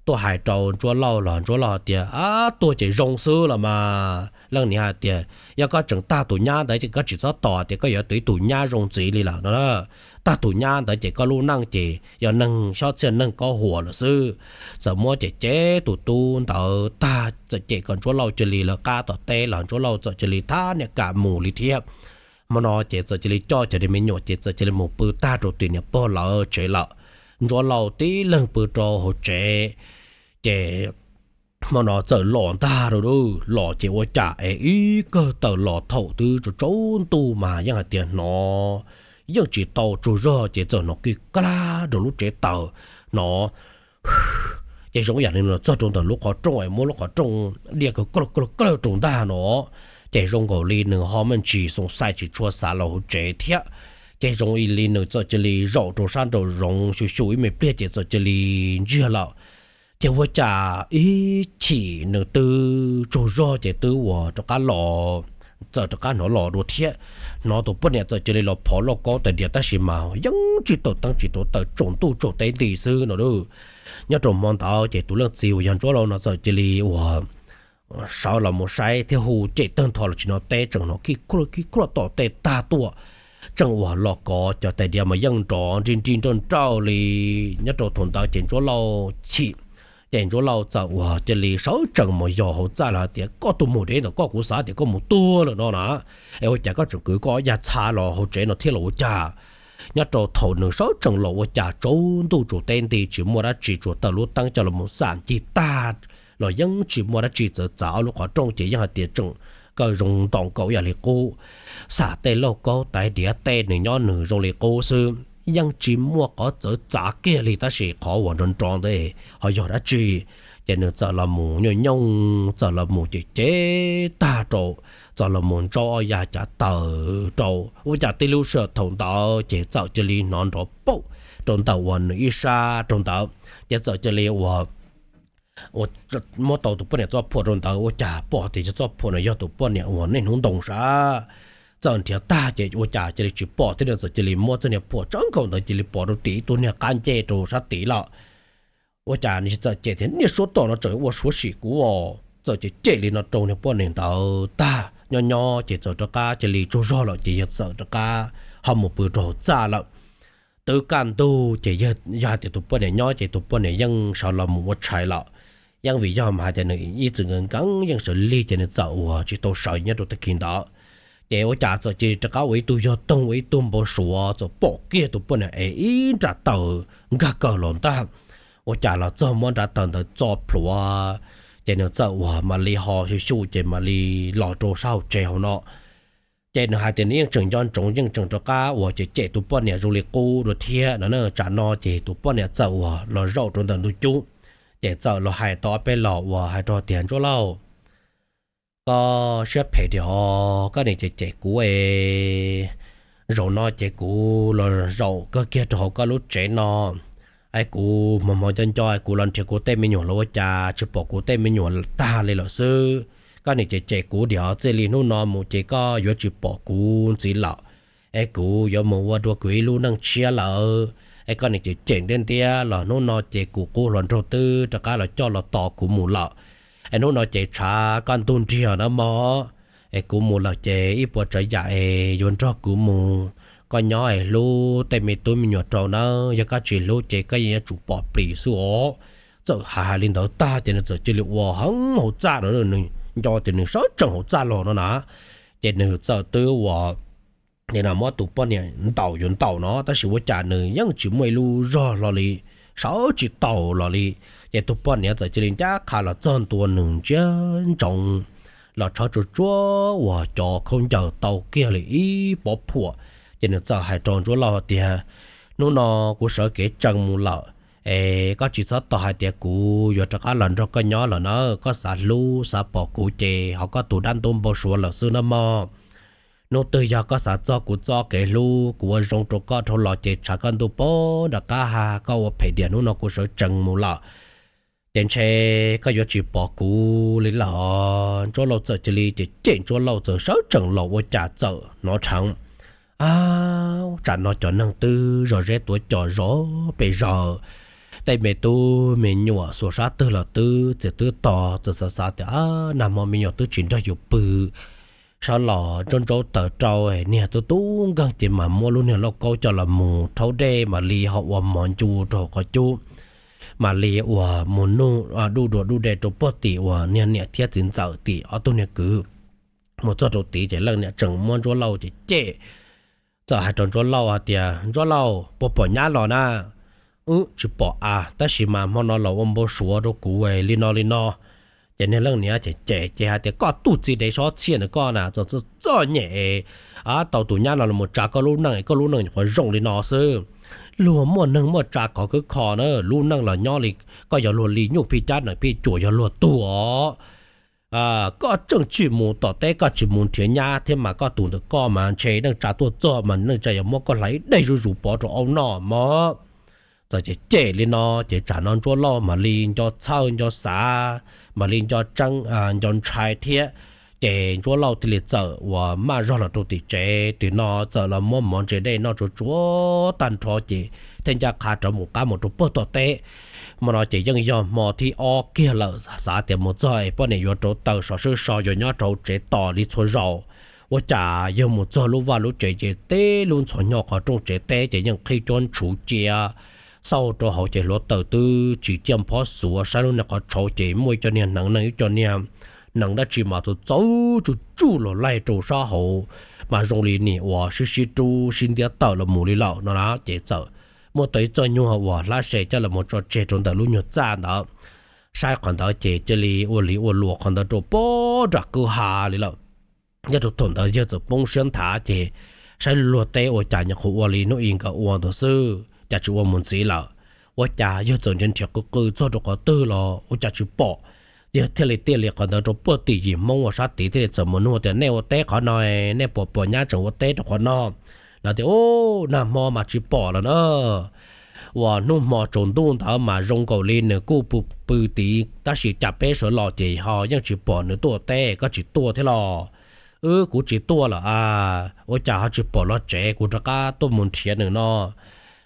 tuaj hais rau Ntsuab Lauj los Ntsuab Lauj tias, Ab, tuag ces zoo xwb los mas. Leej niam hais tias, Yog koj tseem tag tus nyab ntawd ces koj tsis txhob tos tias koj yuav tau ib tug nyab zoo ntxiv li lawm no. Tag tus nyab ntawd ces koj lub neej ces yog neeg xyob txhiaj neeg kaub huam lawm xwb. Txawm muab cem cem tus tub ntawd tag, txawm cem kom Ntsuab Lauj cia li lawv qab tom teb los Ntsuab Lauj txawm cia li thab niam kam mus li thiab. Hmo no ces txawm cia li coj cov niag me nyuam ces txawm cia li mus pw tag rau tim niam pog lawv tsev lawm. Ntsuab Lauj tib leeg pw rau hauv tsev. Ces hmo no txawm los ntag rau, los ces ua cas es ib kawg tawm los thaum twb tsaus ntuj mas yeej hais tias hnov, yeej tsis tau tsaug zog ces txawm hnov kig klag rau lub tsev taws, hnov ces zoo yam li los txog rau ntawm lub qhov rooj es muab lub qhov rooj diaj kawg kawg kawg rau ntag no. Ces zoo nkaus li nws ho me ntsis xoom xaim tsis tshua xav los hauv tsev thiab. Ces zoo li nws txawm cia li zaum rau sab nraum zoov xyu xyu ib me pliag ces txawm cia li ntsiag lawm. Ces ua cas ib chim nws twb tsaug zog ces twb uas rov qab los txawm rov qab hnov los dua thiab. Hnov tus poj niam txawm cia li los phov lauj kaub tais diav tab sis mas yeej tsis tawm teeb tsis tawm taw, tsaus ntuj tsaus teb nti xwb no. Nyob rau hmo ntawd ces tus leej txiv uas yog Ntsuab Lauj no txawm cia li uas sawv los mus saib thiab hu cem tawg ntho los tsis hnov teb, tseem hnov khib khuaj khib khuaj tom tej tag tuaj, tseem uas los kov cov tais diav mas yeej nrov nri nri nrauj nrauj li. Nyob rau thaum ntawd ces Ntsuab Lauj chim, ces Ntsuab Lauj txawm uas cia li sawv tsees mus yos hauv txaj los hais tias, Koj tus mus deb ntawm koj, kuv xav tias koj mus tuag lawm no na, es ua cas koj tseem kwv koj ob yag txha los hauv tsev no thiab los ua cas? Nyob rau thaum nws sawv tsees los ua cas tsaus ntuj tsaus teb nti tsis muaj dab tsi, tsuas taws lub teeb coj los mus xam ncig tag los yeej tsis muaj dab tsi txawv txav. Ob lub qhov rooj ces yeej hais tias tseem kaw zoo nto nkaus ib yam li qub, xam tej lauj kaub tais diav tej nws nyob nws zoo li qub xwb, yeej tsis muaj qhov txawv txav kiag li. Tab sis qhov uas nrov nrov ntawd ho yog dab tsi? Ces nws txawm los mus nyooj nyooj, txawm los mus cem cem tag rau, txawm los mus ntsauj ob yag cav taws rau. Ua cas tib lub sij hawm thaum ntawd ces txawm cia li hnov nrov pauj rau ntawm uas nws ib sab rau ntawd, ces txawm cia li uas muab tau tus poj niam txoj phuam rau ntawd, ua cas pom tias yog txoj phuam no yog tus poj niam uas niaj hnub ntoo sav. Txawm nrhiav tag ces ua cas cia li tsis pom thiab, nws txawm cia li muab txoj niag phuam tsawb nkaus ntawd cia li pov rau tim ib tug niag qab ncej rau sab tid lawm. Ua cas nws txawm cem tias, Niag suab tom no tseem ua suav sim kuv os. Txawm cem cem li no rau niag poj niam ntawd tag, nyob nyob ces txawm rov qab cia li tsaug zog lawm ces yawg txawm rov qab ho mus pw rau hauv txaj lawm. Twb kaj ntug ces yog hais tias tus poj niam nyob ces tus poj niam yeej sawv los mus ua tshais lawm. Yeej vim yog mas hais tias nws ib txwm nkees nkees yeej sawv lig ces nws txawm uas tsis tau sawv nyob rau tag kis ntawd. Ces ua cas txawm cia li rov qab ua ib tug yog toog ua ib tug npau suav, txawm pom kiag tus poj niam es ib nra taws nkag kawg los ntag. Ua cas los txog muab nra taws ntawd txo plhuav, ces nws txawm uas mam li ho xyu xyu ces mam li los rau sab hauv tsev hauv no. Ces nws hais tias nws yeej tseem nco ntsoov yeej tseem rov qab uas cem cem tus poj niam zoo li qub dua thiab no na. Tsam no ces tus poj niam txawm uas los zaum rau ntawm ntug cub, ces txawm los hais tau ob peb los uas hais rau tias, Ntsuab Lauj, koj siab phem diam os, koj niam cem cem kuv es zaum no ces kuv los zaum kawg kiag rau hauv koj lub tsev no. Es kuv hmo hmo nco nco kuv los nrhiav kuv tej me nyuam los ua cas tsis pom kuv tej me nyuam tag li lawm xwb. Koj niam cem cem kuv diam, txij li hnub no mus ces koj yuav tsis pom kuv ntxiv lawm. Es kuv yuav mus ua dua kuv ib lub neej tshiab lawm. Es koj niam cem cem ntiab ntiab los hnub no ces kuv qub hluas nraug twb rov qab los coj los tos kuv mus lawm. Es hnub no ces tshav kaj ntug nriag na mog. Es kuv mus lawm ces ib puas tsav yam es yuav nrog kuv mus. Koj nyob es hlub tej me tub me nyuam rau nawb, yog koj tsis hlub ces koj yeej yuav tsum pom plis xwb os. Txawm hais hais li ntawd tag ces nws txawm cia li ua heev hauv txaj no, nws nco tias nws sawv tsees hauv txaj los no na. Ces nws txawm twb ua li no muab tus poj niam ntaus yuav ntaus no, tab sis ua cas nws yeej tsis muaj ib lub zog hlo li, sawv tsis taus los li. Ces tus poj niam txawm cia li ncaj qha los txog ntua nws ntsia ntsoov los tshav tsuag tsuag uas cov khaub ncaws tau kiag li ib pob phuam. Ces nws txawm hais rau Ntsuab Lauj tias, Hnub no kuv sawv kev tsees mus lawm, es koj tsis txhob tos hais tias kuv yuav rov qab los nrog koj nyob lawm na. Koj xav hlub xav pom kuv ces ho koj tus dab ntub npau suav lawm xwb na mog. Hnub twg yog koj xav txog kuv txoj kev hlub, kuv ua zoo rau koj dhau los ces tshav kaj ntug pob nram qab ha, koj ua phem diam, hnub no kuv sawv tsees mus lawm. Ces ntshe koj yuav tsis pom kuv li lawm. Ntsuab Lauj txawm cia li cem cem, Ntsuab Lauj txawm sawv tsees los ua cas txawm hnov dheev, Ab, tsam no cov neeg twb zom zeb tuav cos zov pes zaws, tej me tub me nyuam xuas sab twg los twb txias twb to, txawm xav xav tias, Ab, nag hmo me nyuam twb tsis nrog yus pw, sawv los ntsaub ntsaub taws rau, niag tub tub nkeeg ces mam muab lub niag lauj kaub coj los mus rhaub dej mam li ho ua mov ncu rau hauv qhov cub, mam li uas mus nug, duj dua duj dej rau puag tim uas niag niam thiab txiv ntxawm tim ob tug niag kwv. Mus txog rau tid ces leej niam tseem muab Ntsuab Lauj cem cem, txawm hais rau Ntsuab Lauj hais tias, Ntsuab Lauj, puas pom nyab los na? Wb tsis pom a, tab sis mas hmo no los ua npau suav rau kuv li no li no. Ces niag leej niam cem cem ces hais tias, Koj tus txiv dev sob txhiaj ntawm koj na, txom txom nyem, tau tus nyab no los tsa koj lub neej, koj lub neej nyuam qhuav zoo li no xwb. Luag muaj neeg muaj tsa khov khwb kho na, lub neej los nyob li, koj yog luag li nyuj phij cab nees phij cuam yog luag tug os. Koj tseem tsis mus tom teb, koj tsis mus nrhiav nyab thiab mas koj tus ntawm koj mas ntshe neej tsa tuaj txog mas neej tsa yuav muab koj hlais ib daim zuj zus pov rau aub noj mog. Txawm cem cem li no ces tsam no Ntsuab Lauj mam li nco txhawj nco xav, mam li nco tseeb nco ntshai thiab. Ces Ntsuab Lauj thiaj li txawm uas maj zog los rau tim tsev, tim no txawm los muab mov ntse dej noj tsuav tsuav tag nrho ces thiaj ncaj qha rov mus qab mus rau puag tom teb. Hmo no ces yeej yog hmo thib ob kiag lawm, xav tias mus txog es poj niam yuav rauv taws sov sib so yuav nyob rau tsev tos li txhua zaus. Ua cas yog mus txog lub vaj lub tsev ces teb lub ntxhov nyo qhov rooj tsev teb ces yeej qhib cuab ntshuv cia xauj rau hauv ces hluav taws twb tsis ciaj phob xuav, saib lub niag qhov tshauv ces muaj ib co niag hneev neeg, ib co niag hneev dab tsi mas txaus txaus tsuj tsuj los laig rau sab hauv, mas zoo li nim uas sib sib rub sib ntiab tawm los mus li lawm no na. Ces txawm muaj tau ib txoj nyuag uas hlab se coj los tso tseg rau ntawm lub nyuag txaj ntawd. Saib qhov ntawd ces cia li ua li ua luas qhov ntawd rau puag nram kwj ha li lawm. Nyob rau thaum ntawd yawg txawm poob siab nthav ces saib luag teb ua cas nyuam qhuav ua li hnub i nkawd ua ntawd xwb, cas tsis ua mus ntxiv lawm. Ua cas yawg txawm nrhiav nrhiav qw qw txog rau qhov twg los ua cas tsis pom. Yawg thiaj li tiaj li qhov ntawd rau puag tim yim Hmoob uas sab tid thiaj li txawm mus nug tias, nej ua teb qhov no, nej puas pom nyab tseem ua teb rau qhov no? Lawv tias, u, nag hmo mas tsis pom lawm na. Uas hnub hmo tsaus ntuj ntawd mas zoo nkaus li nws kuj pw pw tid tab sis cas peb sawv los ces ho yeej tsis pom nws tuaj ua teb, koj tsis tuaj thiab los? Wb kuv tsis tuaj lawm a. Ua cas ho tsis pom los tsev, kuv rov qab tuaj mus nrhiav nws no.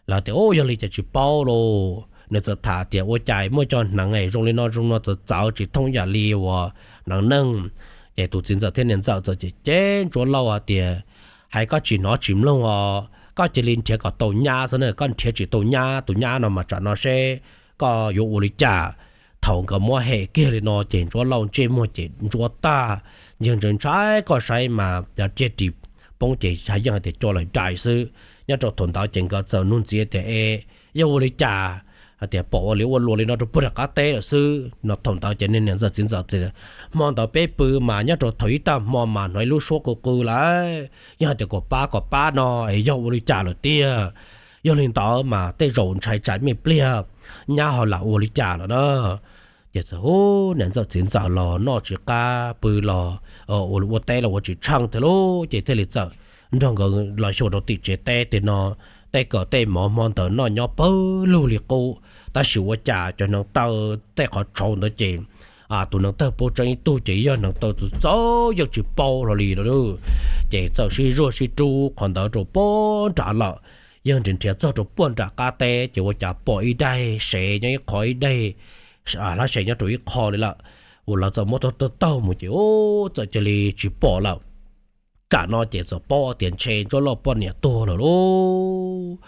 Lawv tias, u, yog li ces tsis paub lauj. Nws txawm tham tias ua cas muaj cov hneev zoo li no zoo no txawv txawv tsis thooj yam li uas hneev neeg. Ces tus txiv ntxawm thiab niam ntxawm txawm cem cem Ntsuab Lauj hais tias, hais koj tsis hnov tsis mloog os, koj cia li nrhiav kom tau nyab xwb na, koj nrhiav tsis tau nyab, tus nyab no mas tsam no seb koj yuav ua li cas. Thaum nkawd muab hem kiag li no ces Ntsuab Lauj ntsej muag ces ntsuab tag, yawg ntshai ntshai koj saib mas cov tiaj ris poob ces yeej hais tias co lawm dais xwb. Nyob rau thaum ntawd ces nkawd txawm nug ntxiv tias, e, yog ua li cas? Hais tias pom ua li ua luas li no rau puag nram qab teb lawm xwb no. Thaum ntawd ces niag niam ntxawm txiv ntxawm tias, hmo ntawd peb pw mas nyob rau thaum ib tag hmo mas hnov ib lub suab qw qw lawm, yeej hais tias kom pab kom pab no es yog ua li cas lawm tiag. Yog li ntawd mas tej zaum ntshai tsam me pliag nyab ho lam ua li cas lawm na. Ces txawm hu niam ntxawm txiv ntxawm los noj tsis qab pw los ua teb los ua tsis tsheej thiab lauj, ces thiaj li txawm nrog nkawd los xyuas rau tim tsev teb tias no tej kawm tej mov hmo ntawd noj nyob pawg lug li qub, tab sis ua cas cov hneev taw tej qhov tshauv ntawd ces tus hneev taw paub tseeb ib tug ces yog hneev taw txaus txaus yeej tsis paub hlo li lawm. Ces txawm sib zuag sib rub qhov ntawd rau puag nrad lawm. Yawg nrhiav nrhiav txog rau puag nram qab teb ces ua cas pom ib daim sev nyob ib qho, ib daim hlab sev nyob rau ib qho li lawm. Uas lawv txawm muab taug taug taug mus ces txawm cia li tsis pom lawm. Tsam no ces txawm paub tias ntshe Ntsuab Lauj poj niam tuag lawm lauj.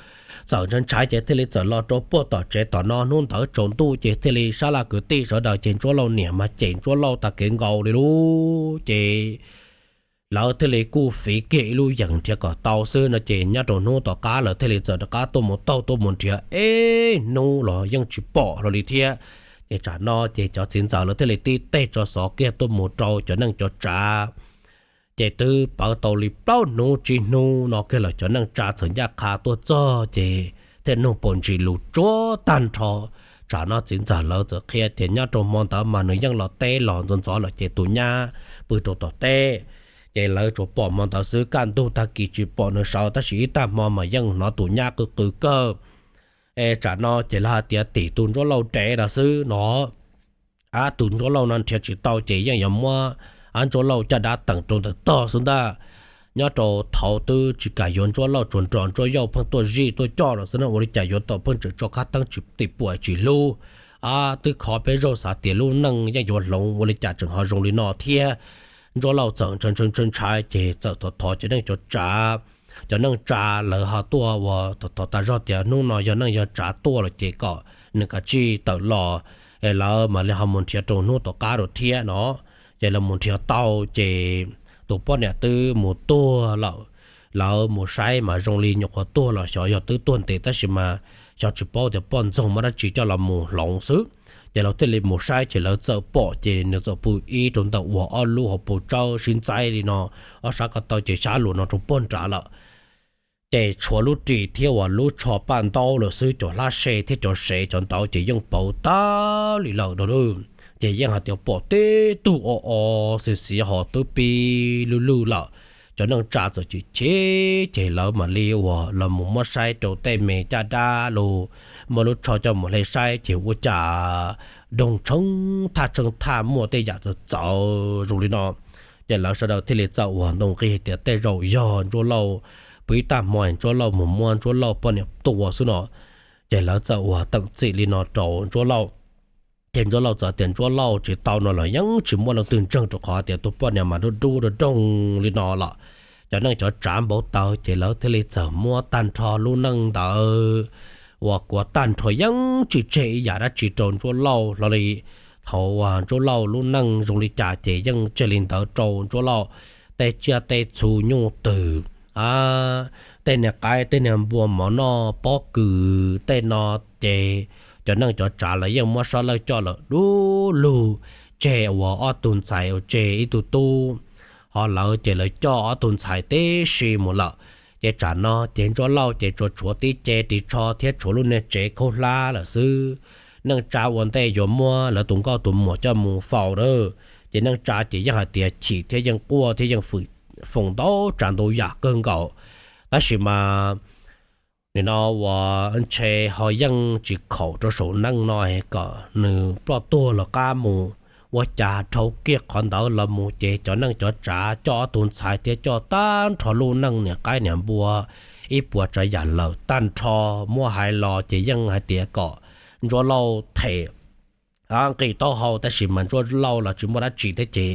Txawm ntshai ntshai ces thiaj li txawm los rau puag tom tsev tom no. Hnub ntawd tsaus ntuj ces thiaj li sab laj kwv tij sawv daws ces Ntsuab Lauj niam mas cem Ntsuab Lauj tag kev nkaus li lauj. Ces lawv thiaj li kuj fiv kiag ib lub yeem nrhiav kom tau xwb no. Ces nyob rau hnub tom qab lawv thiaj li txawm rov qab tuaj mus taug tuaj mus nrhiav ib hnub los yeej tsis pom hlo li thiab. Ces tsam no ces cov txiv ntxawm lawv thiaj li tib teg tso xov kiag tuaj mus rau cov neej cov tsav. Ces twb pawv tau li plaub hnub tsib hnub no kiag lawm cov neej tsa txawm ncaj qha tuaj txog ces thiaj nug paus ntsis lus tsuab tag nrho. Tsam no txiv ntxawm lawv txawm qhia tias nyob rau hmo ntawd mas nws yeej los teb los ntxov ntxov lawm ces tus nyab pw rau tom teb. Ces lawv tsuas pom hmo ntawd xwb, kaj ntug tag kis tsis pom nws sawv, tab sis ib tag hmo mas yeej hnov tus nyab qw qw kawg. Es tsam no ces lawv hais tias tim tus Ntsuab Lauj dev no xwb no. Ab, tus Ntsuab Lauj no nrhiav tsis tau ces yeej yuav muab ab Ntsuab Lauj caj dab teem rau ntawm tog xwb ntag. Nyob rau thaud twb tsis kam yuav Ntsuab Lauj, tsuas nrog Ntsuab Yauj pheej tuaj zij tuaj coj no xwb no, ua li cas yuav tau pheej tseem tso khab teeb tsis tim puam tsis hlub. Ab, twb kho peb zaug xav tias lub neej yeej yuav hloov, ua li cas tseem ho zoo li no thiab. Ntsuab Lauj txawm ntshai ntshai ntshai ces txawm thov thov cov neej cov tsav, cov neej tsa lawv ho tuaj ua thov thov tas zog tias hnub no yog neej yog tsav tuaj lawm ces kom nws kav tsij tawm los, es lawv mam li ho mus nrhiav rau hnub tom qab rau thiab no. Ces lawv mus nrhiav tau ces tus poj niam twb mus tuag lawm. Lawv mus saib mas zoo li nyuam qhuav tuag los xyov yog twb tuag ntev tab sis mas xyov tsis paub tias poj ntxoog muab dab tsi coj los mus hloov xwb. Ces lawv thiaj li mus saib ces lawv txawm pom ces nws txawm pw ib rau ntawm uas ob lub hauv paus tsawb sib ntxaib li no, ob sab ko taw ces xyab luas no rau puag nrad lawm. Ces tshuav lub ris thiab uas lub tsho paj ntaub lawm xwb, cov hlab se thiab cov sev cov ntawd ces yeej pauv tag li lawm no. Ces yeej hais tias pom tib tug o o xiv xiv ho twb pib lwj lwj lawm. Cov neej tsa txawm chim chim ces lawv mam li uas los mus muab saib rau tej me caj dab los, muab lub tsho coj mus hle saib ces ua cas doog tsheej thaj tsheej thaj muaj tej yam txawv txawv zoo li no. Ces lawv sawv daws thiaj li txawm ua ntoo nqi tias tej zaum yog Ntsuab Lauj pw ib tag hmo Ntsuab Lauj mus muab Ntsuab Lauj poj niam tua xwb no. Ces lawv txawm ua teem txim li no rau Ntsuab Lauj. Ces Ntsuab Lauj txawm tias Ntsuab Lauj tsis tau no los yeej tsis muaj leej twg ntseeg rau qhov tias tus poj niam mas dub dub rau roog li no lawm. Cov neej cov tsav npau taws ces lawv thiaj li txawm muab tag nrho lub neej ntawd uas kuav tag nrho yeej tsis tseg ib yam dab tsi rau Ntsuab Lauj hlo li. Thaum uas Ntsuab Lauj lub neej zoo li cas ces yeej tseg li ntawd rau Ntsuab Lauj. Tej tsiaj tej txhu nyuj twm, tej niag qaib tej niag npua mov noj pob kws tej no ces cov neej cov tsav lawv yeej muab sab lawj coj lawm dub lug, tseg uas ob tug ntxhais uas tseg ib tug tub, ho lawv ces lawv coj ob tug ntxhais tib si mus lawm. Ces tsam no ces Ntsuab Lauj ces tsuas tshuav tib ce ris tsho thiab tshuav lub niag tsev khaub hlab lawm xwb. Neej tsa ua ntej yuav muab lawv tus nkauj tus muam coj mus faus na, ces neej tsa ces yeej hais tias chim thiab yeej quaj thiab yeej fwm foom ntau tsav ntau yam kawg nkaus. Tab sis mas nim no uas ntshe ho yeej tsis khaum rau saum neej no kom nws ploj tuag los qab mus. Ua cas dhau kiag qhov ntawd los mus ces cov neej cov tsav coj ob tug ntxhais thiab coj tag nrho lub neej niam qaib niam npua ib puas tsav yam lawm tag nrho. Muab hais los ces yeej hais tias kom Ntsuab Lauj them nqi taub hau, tab sis mas Ntsuab Lauj los tsis muaj dab tsi thiab ces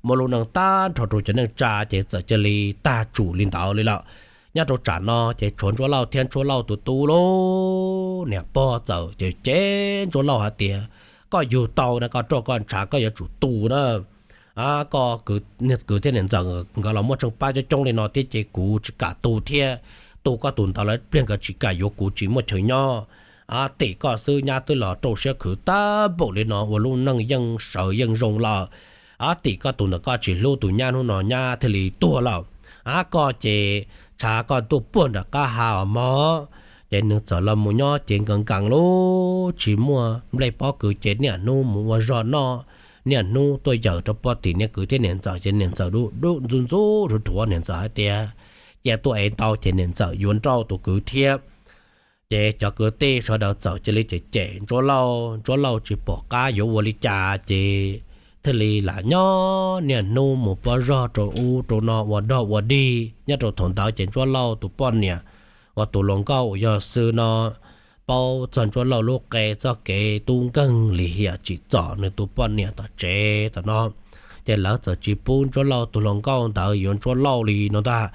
muab lub neej tag nrho rau cov neej tsa ces txawm cia li tag tsum li ntawd li lawm. Nyob rau tsam no ces tshuav Ntsuab Lauj thiab Ntsuab Lauj tus tub lub niam pog txawm cem cem Ntsuab Lauj hais tias, koj yug tau na koj roj koj ntshav koj yuav tsum tu na. Koj kwv thiab niam ntxawm nkawd los muaj tsheej pab coob coob li no thiab ces kuv tsis kam tu thiab. Tu koj tus ntawd lawv pliag nkawd tsis kam yuav kuv tsis muaj chaw nyob. Tim koj xwb nyab twb los rau siab khwv tag npaum li no ua lub neej yeej sawv yeej zoo lawm. Tim koj tus ntawd koj tsis hlub tus nyab hnub no nyab thiaj li tuag lawm. Koj ces tshav koj tuaj puag nram qab ha os mog. Ces nws txawm los mus nyob ces nkees nkees lub tsis muaj nplej pob kws ces niaj hnub mus ua zog noj, niaj hnub tuaj yawm rau poj tim niag kwv thiab niam ntxawm ces niam ntxawm dub dub ntxub ntxub rhuav rhuav niam ntxawm hais tias cia tuaj ev ntau ces niam ntxawm yuav nrauj tus kwv thiab. Ces cov kwv tij sawv daws txawm cia li cem cem Ntsuab Lauj, Ntsuab Lauj tsis pom qab yuav ua li cas ces thiaj li lam nyob niaj hnub mus pob zog rau ub rau no ua dog ua dig. Nyob rau thaum ntawd ces Ntsuab Lauj tus poj niam uas tus hluas nkauj uas yog Xwb no paub txog Ntsuab Lauj lub qe txoj kev tub nkeeg lim hiam tsim txom nws tus poj niam tom tsev tom no, ces lawv txawm tsis pub Ntsuab Lauj tus hluas nkauj ntawd yuav Ntsuab Lauj li no ntag.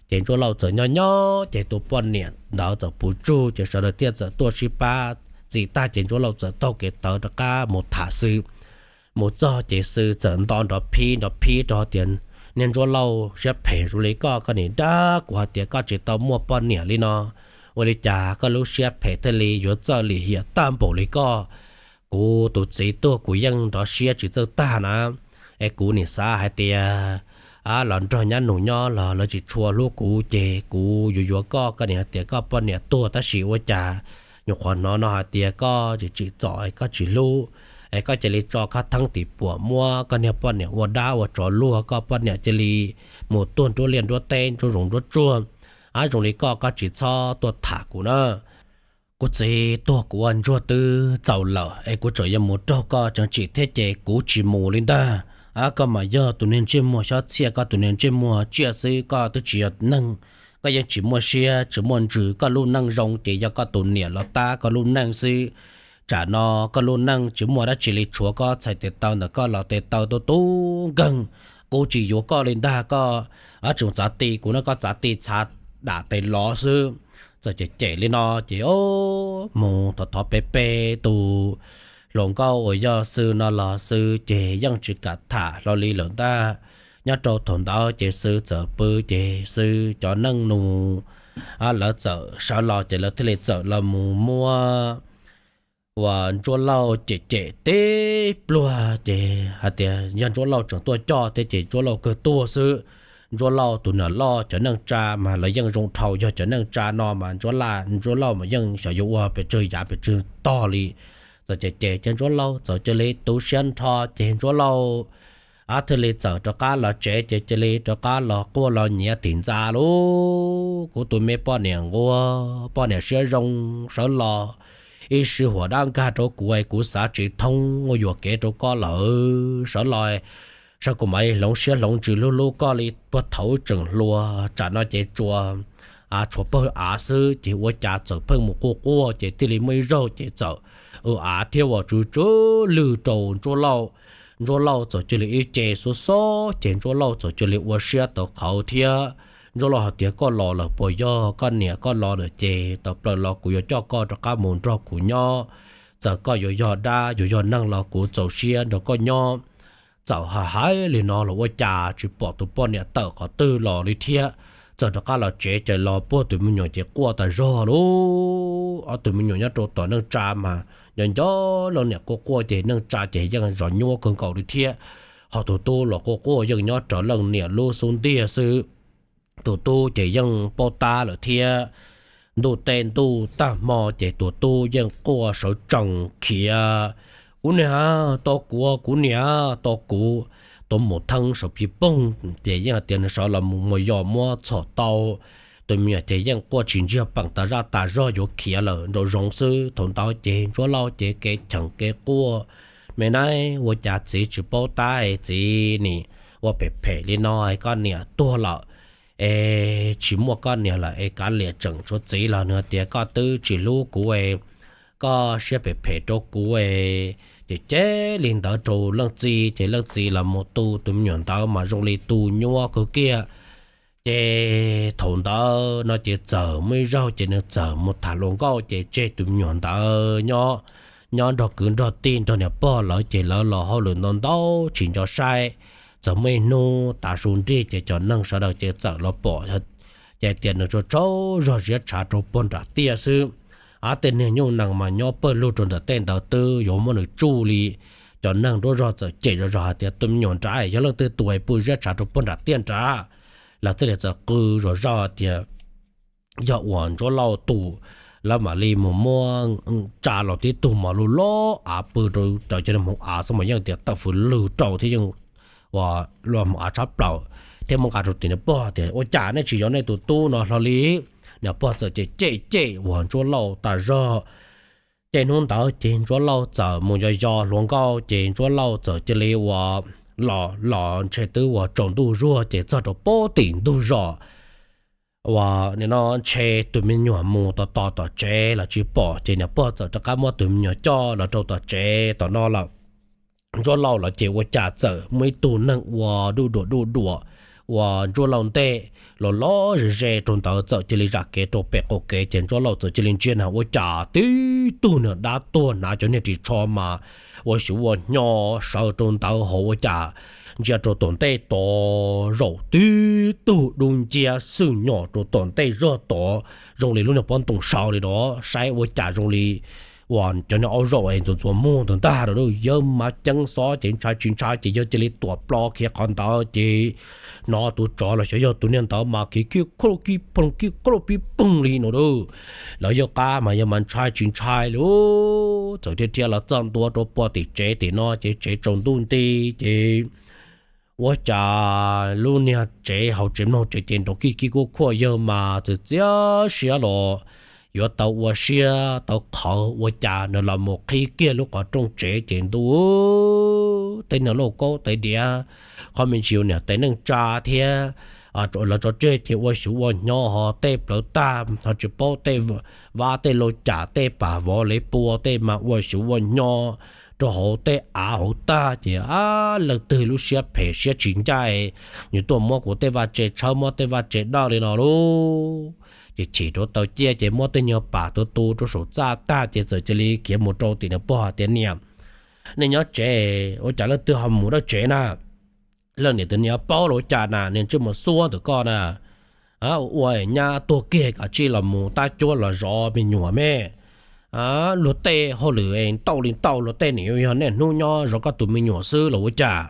Ces Ntsuab Lauj txawm nyob nyob ces tus poj niam ntawd txawm puv tsug ces sawv daws thiaj txawm tuaj sib pab txi tag ces Ntsuab Lauj txawm taug kev tawv rov qab mus tham Xwb. Mus txog ces Xwb txawm nto nrov phib nrov phib rau tias, niag Ntsuab Lauj siab phem zoo li koj, koj nim dag kuv hais tias koj tsis tau muaj poj niam li no, ua li cas koj lub siab phem thiaj li yuav txawj lim hiam tag npaum li koj? Kuv tus txiv tuag kuv yeej nrov siab tsis txawj tag na, es kuv nim xav hais tias los nrog nyab nus nyob los lawv tsis tshua hlub kuv ces kuv yuav yuav koj, koj nim hais tias koj poj niam tuag tab sis ua cas nyuam qhuav hnov no hais tias koj tsis tsim txom koj tsis hlub, es koj cia li tso khab theeb tim puam muab koj niag poj niam ua dab ua tsov luag, koj poj niam cia li mus tuag nruab liaj nruab teb nruab zoov nruab tsuag. Ab, zoo li koj koj tsis txhob tuaj tham kuv na. Kuv txiv tuag kuv ua ntsuag twb txaus lawm es kuv tseem yuav mus raug koj tseem tsim thiab ces kuv tsis mus li ntag. Ab, koj mas yog tus niag ntsej muag xyob txhiaj, koj tus niag ntsej muag tsiaj xwb, koj twb tsis yog neeg, koj yeej tsis muaj siab tsis muaj ntsws, koj lub neej zoo ces yog koj tus niam los tab koj lub neej xwb. Tsam no koj lub neej tsis muaj dab tsi li tshuav koj txhais tes taw ntawm koj los tes taw tub tub nkeeg. Kuv tsis yuav koj li ntag, koj tseem txav ti kuv no, koj txav ti txhav dam tes lov xwb. Txawm cem cem li no ces mus thov thov pe pe tus hluas nkauj uas yog Xwb no los Xwb ces yeej tsis kam tham hlo li lawm ntag. Nyob rau thaum ntawd ces Xwb txawm pw ces Xwb cov neej nus lawv txawm sawv los ces lawv thiaj li txawm los mus muab uas Ntsuab Lauj cem cem tib pluag ces hais tias yog Ntsuab Lauj tseem tuaj coj thiab ces Ntsuab Lauj kawg tuag xwb. Ntsuab Lauj tus niam loj cov neej tsa mas lawv yeej zoo dhau, yog cov neej tsa no mas Ntsuab Lauj, Ntsuab Lauj mas yeej xyov yuav ua pes tsawg yav pes tsawg tog li. Txawm cem cem ces Ntsuab Lauj txawm cia li tu siab nrho ces Ntsuab Lauj ab thiaj li txawm rov qab los tsev ces cia li rov qab los quaj los nyiav tim ntxa lauj. Kuv tus me poj niam nquag, poj niam siab zoo, sawv los ib sij huam dab nkag rau kuv es kuv xav tsis thoob ua yuam kev rau koj lawm. Sawv los, saib kuv mam li hloov siab hloov ntsws hlub hlub koj li puag thaum wb tseem hluas, tsam no ces tsuas tshuav pawg av xwb ces ua cas txawm pheej mus quaj quaj ces thiaj li muaj ib zaug ces txawm ua av thiab uas tsw tsw lwj rau Ntsuab Lauj. Ntsuab Lauj txawm cia li ib ce xob xob ces Ntsuab Lauj txawm cia li ua siab tawv qhawv thiab. Ntsuab Lauj hais tias, Koj los lawm puas yog? Koj niam, koj los lawm ces tawm plaws los kuv yuav coj koj rov qab mus nrog kuv nyob. Txawm koj yuav yog dab yuav yog neeg los kuv txaus siab nrog koj nyob. Txawm hais hais li no los ua cas tsis pom tus poj niam tawm qhov twg los li thiab. Txawm rov qab los tsev ces los puag tus me nyuam ces quaj tas zog lauj. Ob tug me nyuam nyob rau tom neej tsa mas nco nco leej niam quaj quaj ces neej tsa ces yeej zov nyuaj kawg nkaus li thiab. Ho tus tub los quaj quaj yeej nyob rawv leej niam lub xub ntiag xwb. Tus tub ces yeej paub tab lawm thiab. Ntuj tej ntuj tag hmo ces tus tub yeej quaj sawv tsees khiav, Kuv niam, tos kuv, kuv niam, tos kuv. Tuav mus theeb sawv pig poog ces yeej hais tias nws sawv los mus mus yos muab txhom tau. Tus me nyuam ces yeej quaj tsis ntsiag peem tas zaj tas zog yuav khiav lawm nraum zoov xwb. Thaum ntawd ces Ntsuab Lauj ces kev cheem kev quaj, Me nab, ua cas txiv tsis paub tab es txiv nim ua phem phem li no es koj niam tuag lawm es tsis muaj koj niam lawm es kav liam tseem tshuav txiv los nws tias koj twb tsis hlub kuv es koj siab phem phem rau kuv es. Ces cem li ntawd rau leej txiv ces leej txiv los mus tu tus me nyuam ntawd mas zoo li tu nyuaj kawg kiag. Ces thaum ntawd no ces txawm muaj ib zaug ces nws txawm mus tham hluas nkauj ces tseg tus me nyuam ntawd nyob, nyob nrog kwv nrog tij nrog niam pog lawv ces lawv los hauj lwm ntau ntau tsis nco saib. Txawm muaj ib hnub tav su nrig ces cov neeg sawv daws ces txawm los pom ces tias nws tsaug tsaug zog ziab tshav rau puag nram tiaj xwb. Ab, tej niag nyuj nees mas nyob pawg lug rau ntawm tej ntawd twb yuav muab nws tsuj li. Cov neeg nruab zog txawm cem zog zog hais tias tus me nyuam nrad yog leej twg tus pw ziab tshav rau puag nram tiaj nrad. Lawv thiaj li txawm qw zom zaws tias yog uas Ntsuab Lauj tus, lawv mam li mus muab tsa los tib tug mas lub lub av pw rau cov niag hmoov av xwb mas yeej tias tawm fws lwg rau thiab yeej ua luag hmoov av tshab plaws thiab muab nqa rau tim niam pog tias ua cas nej tsis yuav nej tus tub no hlo li. Niam pog txawm cem cem cem uas Ntsuab Lauj tas zog. Ces hnub ntawd ces Ntsuab Lauj txawm mus yos yos hluas nkauj ces Ntsuab Lauj txawm cia li uas los los ntshe twb uas tsaus ntuj zuag ces txog rau puag tim ntug zos uas nim no ntshe tus me nyuam mus tos tos tom tsev los tsis pom ces niam pog txawm rov qab muab tus me nyuam coj los rau tom tsev tom no lawm. Ntsuab Lauj los ces ua cas txawm muaj ib tug neeg ua duj duam duj duam uas Ntsuab Lauj ntej los los ze ze rau ntawd txawm cia li zam kev rau pem qaum kev ces Ntsuab Lauj txawm cia li ntsia na ua cas tib tug niag dab tuag hnav cov niag ris tsho mas ua xyuv ua hnyo sawv rau ntawd hauv ua cas ntsia rau tom ntej tod zaum tib tug dub nciab xwj nyos rau tom ntej zog tod zoo li lub niag pob ntoo sau li no saib ua cas zoo li uas cov niag aub zaum es ntxuav ntxuav muag ntawd ntag. Yawg mas ceeb xyov ces ntshai tsis ntshai ces yawg cia li tuam plo khiav qhov ntawd ces hnov tus tsov los xyov yog tus niag ntawd mas khiav kij khuj kij phoog kij khuj pib poog li no lauj. Lawv yawg qab mas yawg mas ntshai tsis ntshai li. Txawm thiaj thiaj los txog ntua rau puag tim tsev tim no ces tsev tsaus ntuj nti ces ua cas lub niag tsev hauv tsev mloog tsev ces nrov kij kij kuj khuaj yawg mas txawm txiav siab los yuav tau ua siab tau qhawv ua cas nws los mus qhib kiag lub qhov rooj tsev ces ntuj, tej niag lauj kaub tais diav, qhov me ntsis niam tais neej tsa thiab lawv tso tseg ces ua xyuv ua hnyo ho tej plawv tag ho tsis paub tej vab tej lau cam tej pam vov lev pua tej mas ua xyuv ua hnyo rau hauv tej av hauv tag ces leej twg lub siab phem siab tsis ncaj, nws tuaj muab kuv tej vaj tse tshawb muab tej vaj tse dawj li no lauj. Ces chim rau taw ciaj ces muab tej nyuag pam tu tu rau saum txaj tag ces txawm cia li khiav mus rau tim niam pog tias niam, nej nyob tsev ua cas leej twg ho mus dawj tsev na? Leej niam tias niam paub los ua cas na, niag ntsej muag xuab ntawm koj na, ua ua nyab tuag kiag kav tsij los mus tab cuab los zov me nyuam me. Luag tej hauj lwm ntau li ntau luag tej nim yog niaj hnub nyob zov koj tus me nyuam xwb los ua cas?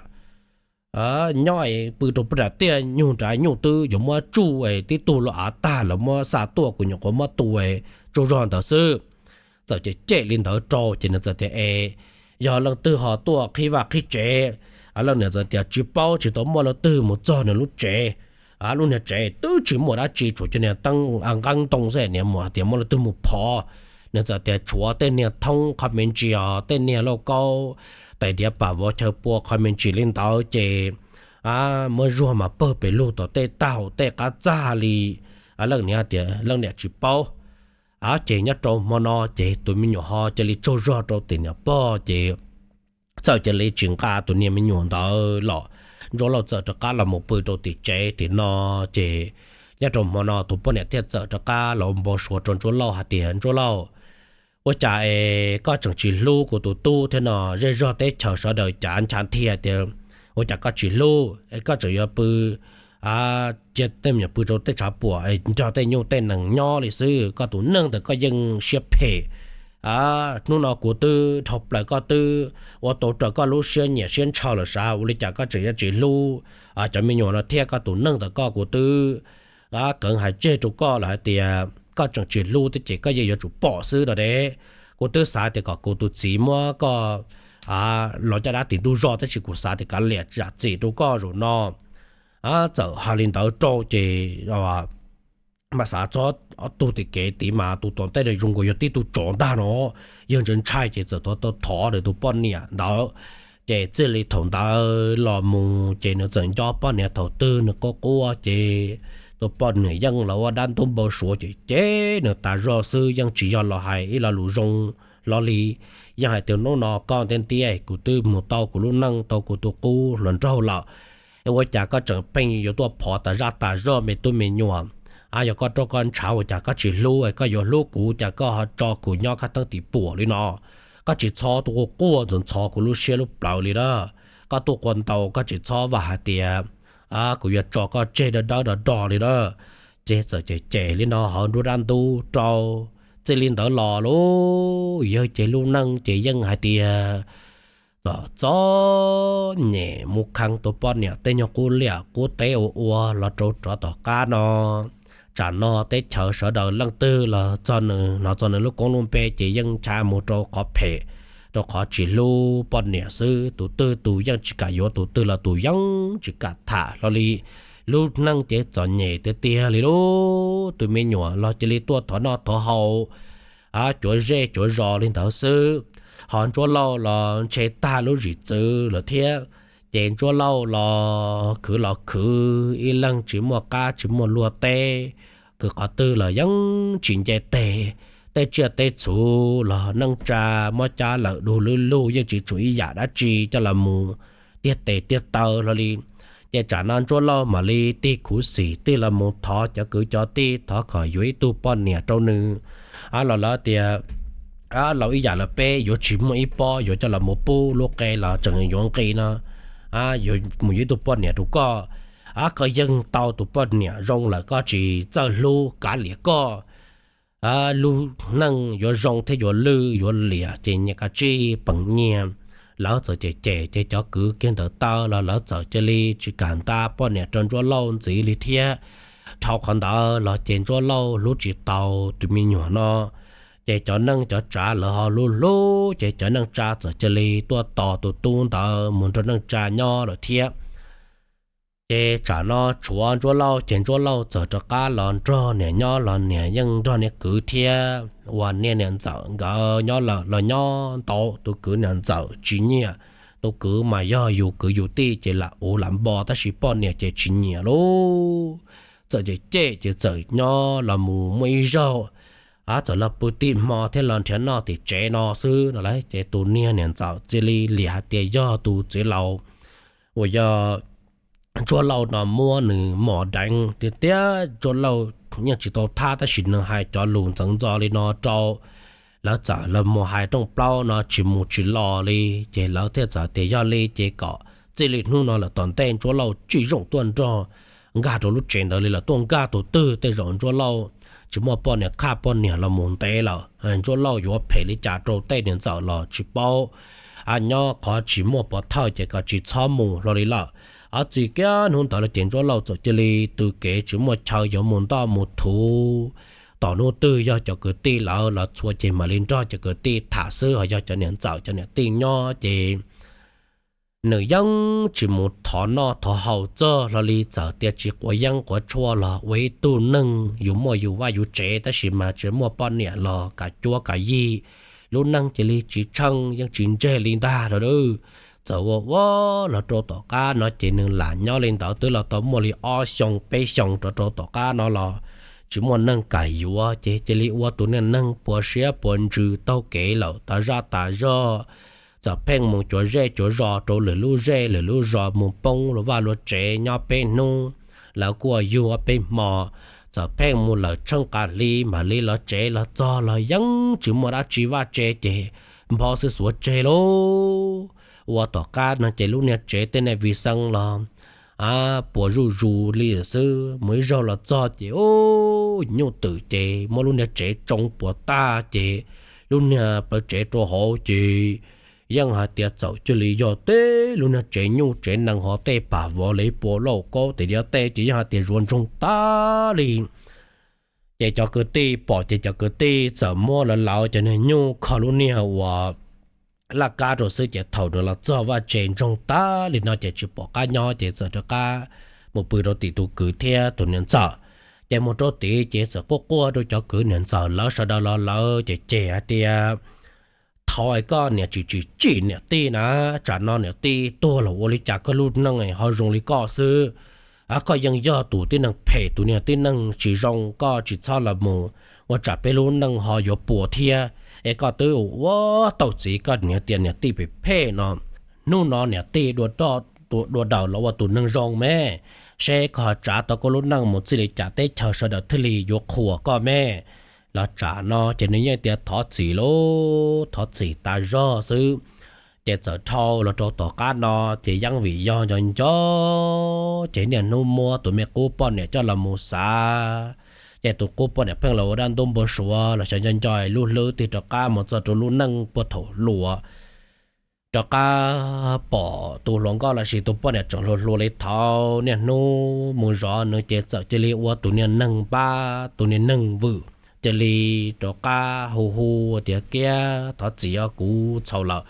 Nyob pw rau puag nram tiaj nyuj nrad nyuj twb yuav muab tsuj tib tug los av tag los muab xa tuaj kuv nyuam qhuav muab tu tsaug zog ntawd xwb. Txawm cem cem li ntawd rau ces nws txawm tias es yog leej twg ho tuaj qhib vaj qhib tsev? Leej niam txawm tias tsis paub tsis tau muaj leej twg mus txog nws lub tsev. Lub niag tsev twb tsis muaj dab tsi tshuav cov niag teeb nqeeb ntoo xwb, niam mus hais tias muaj leej twg mus phov Nws txawm tias tshuav tej niag thoob qhov me ntsis os, tej niag lauj kaub tais diav pam vov chaw pua qhov me ntsis li ntawd ces muab zuag mas pawg pes lug tom tej tag hauv tej qab txag li. Leej niam tias leej niam tsis paub. Ces nyob rau hmo no ces tus me nyuam ho cia li tsaug zog rau tim niam pog ces txawm cia li tsis nqa tus niag me nyuam ntawd los. Ntsuab Lauj txawm rov qab los mus pw rau tim tsev tim no. Ces nyob rau hmo no tus poj niam thiaj txawm rov qab los npau suav rau Ntsuab Lauj hais tias, Ntsuab Lauj, ua cas es koj tseem tsis hlub kuv tus tub thiab no? Zej zog teb chaws sawv daws cav ncha nthi tias ua cas koj tsis hlub, koj tseem yuav pw cia tej me nyuam pw rau tej tshav puam, nrog tej nyuj tej nees nyob li xwb. Koj tus neeg ntawd koj yeej siab phem. Hnub no kuv twb dhau plaws, koj twb ua tau raws koj lub siab nyiam siab ntshaw lawm sav, ua li cas koj tseem yuav tsis hlub cov me nyuam no thiab? Koj tus neeg ntawd koj kuv twb kawv hais tseg rau koj lawm hais tias koj tseem tsis hlub thiab ces koj yeej yuav tsum pom xwb no de. Kuv twb xav tias kom kuv tus txiv muab koj los caj dab tim ntuj zog, tab sis kuv xav tias kav liam zam txim rau koj zaum no. Txawm hais li ntawd rau ces mas xav txog ob tug tim kev tid mas tus tom ntej zoo nkaus yog tib tug tsov ntag no, yawg ntshai ntshai ces txawm thov, thov nws tus poj niam ntawd. Ces txij li thaum ntawd los mus ces nws txawm nco poj niam thaum twg nws quaj quaj ces tus poj niam yeej los ua dab ntub npau suav ces cem nws tas zog xwb, yeej tsis yog los hais ib lo lus zoo hlo li. Yeej hais tias hnub no koj ntiab ntiab, kuv twb mus tau kuv lub neej, tau kuv tus qub hluas nraug lawm, es ua cas koj tseem pheej yuav tuaj phov tas zaj tas zog me tub me nyuam? Yog koj roj koj ntshav ua cas koj tsis hlub, koj yuav hlub kuv cas koj ho tso kuv nyob kab teeb tim puam li no? Koj tsis txhob tuaj quaj quaj ntxhov ntxhov kuv lub siab lub plawv li na. Koj tuaj quaj ntau koj tsis txhob vam hais tias kuv yuav tso koj tseg dawb dawb do do li na. Ces txawm cem cem li no hauv nruab dab ntub rau. Txij li ntawd los lauj, yawg ces lub neej ces yeej hais tias txom txom nyem mus kheev tus poj niam tej nyuag qub liam qub teb ua ua los rau rov tom qab no. Tsam no teb chaws sawv daws leej twg los txog nws, hnov txog nws lub koob lub npe ces yeej ncha mus rau qhov phem, rau qhov tsis hlub poj niam xwb. Tus twg tus yeej tsis kam yuav, tus twg los tus yeej tsis kam tham hlo li. Lub neej ces txom nyem tiag tiag li lauj. Tus me nyuam los cia li tuaj thov noj thov haus, cuav zej cuav zos li ntawd xwb. Ho Ntsuab Lauj los ntshe tag lub zim txwv lawm thiab. Ces Ntsuab Lauj los khwv los khwv ib leeg tsis muaj qab tsis muaj luag teb, khwv qhov twg los yeej tsis nce teg. Tej tsiaj tej txhu los neej tsa muab cab lawm du lub lug, yeej tsis tshuav ib yam dab tsi coj los mus tiag tes tiag taw hlo li. Ces tsam no Ntsuab Lauj mam li tig khuv xim tig los mus thov cov kwv cov tij thov kom yuav ib tug poj niam rau nws. Los lawv tias, Laus, ib yam lawv peb yuav tsis muaj ib pob yuav coj los mus pub lub qe los tseem yuav nqi no, mus yuav ib tug poj niam rau koj. Koj yeej tau tus poj niam zoo lawm koj tsis txawj hlub kav liam koj. Lub neej yuav zoo thiab yuav lwj yuav liam ces nyias kav tsij peem nyiag. Lawv txawm cem cem ces cov kwv kiag ntawd taw los lawv txawm cia li tsis kam nta poj niam rau Ntsuab Lauj ntxiv li thiab. Dhau qhov ntawd los ces Ntsuab Lauj hlub tsis tau tus me nyuam no, ces cov neej cov tsav lawv ho hlub hlub ces cov neej tsa txawm cia li tuaj tos tus tub ntawd mus nrog neej tsa nyob lawm thiab. Ces tsam no tshuav Ntsuab Lauj ces Ntsuab Lauj txawm rov qab los nrog niam nyob los niam yeej nrog niag kwv thiab uas niag niam ntxawm nkawd nyob lawm los nyob ntau. Tus kwv niam ntxawm tsis nyiam, tus kwv mas yog yus kwv yus tij ces lam uv lam npo tab sis poj niam ces tsis nyiam lauj. Txawm cem cem ces txawm nyob los mus muaj ib zaug, txawm los pw tim hmo thiab los nrhiav noj tim tsev no xwb no lauj. Ces tus niag niam ntxawm cia li liam hais tias yog tus txiv laus uas yog Ntsuab Lauj no muab nws mos deev tiag tiag. Ntsuab Lauj yeej tsis tau thab tab sis nws hais cov lus ntxeev ntxo li no rau lawv txawm los mus hais rooj plaub no tsis mus tsis los li. Ces lawv thiaj txawm tias yog li ces kom txij li hnub no lawm tom ntej Ntsuab Lauj tsis zoo tuaj nrog nkag rau lub tsev ntawd li lawm. Tuaj nkag tus twg tej zaum Ntsuab Lauj tsis muaj poj niam qhaj poj niam los mus ntev lawm. Ntsuab Lauj yuav phem li cas rau tej niam ntxawm los tsis paub. Nyob qhov tsis muaj pov thawj ces kom tsis txhob mus hlo li lawm. Ob txij kiag hnub ntawd los ces Ntsuab Lauj txawm cia li tw kev tsis muaj chaw yuav mus ntoj mus thuv. Tom hnub twg yog cov kwv tij lawv los txhua ces mam li nrog cov kwv tij tham xwb, ho yog cov niam ntxawm cov niam tij nyob ces nws yeej tsis mus thov noj thov haus txog hlo li, txawm tias tsis quav yeeb quav tshuaj los ua ib tug neeg yus muaj yus vaj yus tsev, tab sis mas tsis muaj poj niam los kam cuab kam yig, lub neej cia li tsis tsheej yeej tsis ntseg li ntag lauj. Txawm ua ua los rau tom qab no ces nws lam nyob li ntawd twb los tau muaj li ob xyoo peb xyoos rau rau tom qab no los tsis muaj neeg kam yuav, ces cia li ua tus niag neeg puas siab puas ntsws taug kev lawm tas zaj tas zog. Txawm pheej mus cuav zej cuav zos rau lwm lub zej lwm lub zos, mus poob luag vaj luag tsev nyob peb hnub, lawv kuj yug peb hmo. Txawm pheej mus lawm tsheej qas hli mam li los tsev los txog los yeej tsis muaj dab tsi vaj tse, ces nphob xwb xuav tseg lauj. Ua tom qab no ces lub niag tsev tej niag vis xeeb los puas zuj zus li xwb. Mus ib zaug los txog ces nyuj twm ces muab lub niag tsev tsoo puas tag ces lub niag plawv tsev rau hauv ces yeej hais tias txawm cia li yog teb lub niag tsev nyuj tsev nees ho tej pam vov li puas lauj kaub tes diav tej ces yeej hais tias zuav ntsoog tag li. Ces cov kwv tij pom ces cov kwv tij txawm muab lawv lawv cov niag nyuj kho lub niag uas laj kab rau xwb, ces thaum nws los txog vaj tse ntsoog tag li no ces tsis pom qab nyob ces txawm rov qab mus pw rau tim tus kwv thiab tus niam ntxawm. Ces mus rau tid ces txawm quaj quaj rau cov kwv niam ntxawm lawv sawv daws los lawv ces cem hais tias, thov koj niam tsis tsis tsim niam tij na, tsam no niam tij tuag los ua li cas koj lub neej ho zoo li koj xwb. Koj yeej yog tus tib neeg phem, tus niag tib neeg tsis zoo, koj tsis txhob los mus ua tsam peb lub neej ho yuav puas thiab. Es koj twb ua tau txiv koj niam tias niam tij phem phem no, hnub no niam tij dua daws los ua tus neeg zoo me, seb koj ho tsav tau koj lub neej mus txij li cas teb chaws sawv daws thiaj li yuav qhuas koj me. Los tsam no ces nws yeej tias thov txim lauj, thov txim tas zog xwb. Ces txawm dhau los rau tom qab no ces yeej vim yog nco nco ces niaj hnub muab tus me qub poj niam coj los mus xav. Ces tus qub poj niam pheej los ua dab ntub npau suav los xyov nco nco lub hlwb twg rov qab mus txog rau lub neej puag thaum hluas, rov qab pom tus hluas nkauj los sis tus poj niam tseem hluas hluas li thaud niaj hnub mus zov nws ces txawm cia li ua tus niag neeg npab tus niag neeg vwm, cia li rov qab hu hu tias, Kiab, thov txim os, kuv txhaum lawm.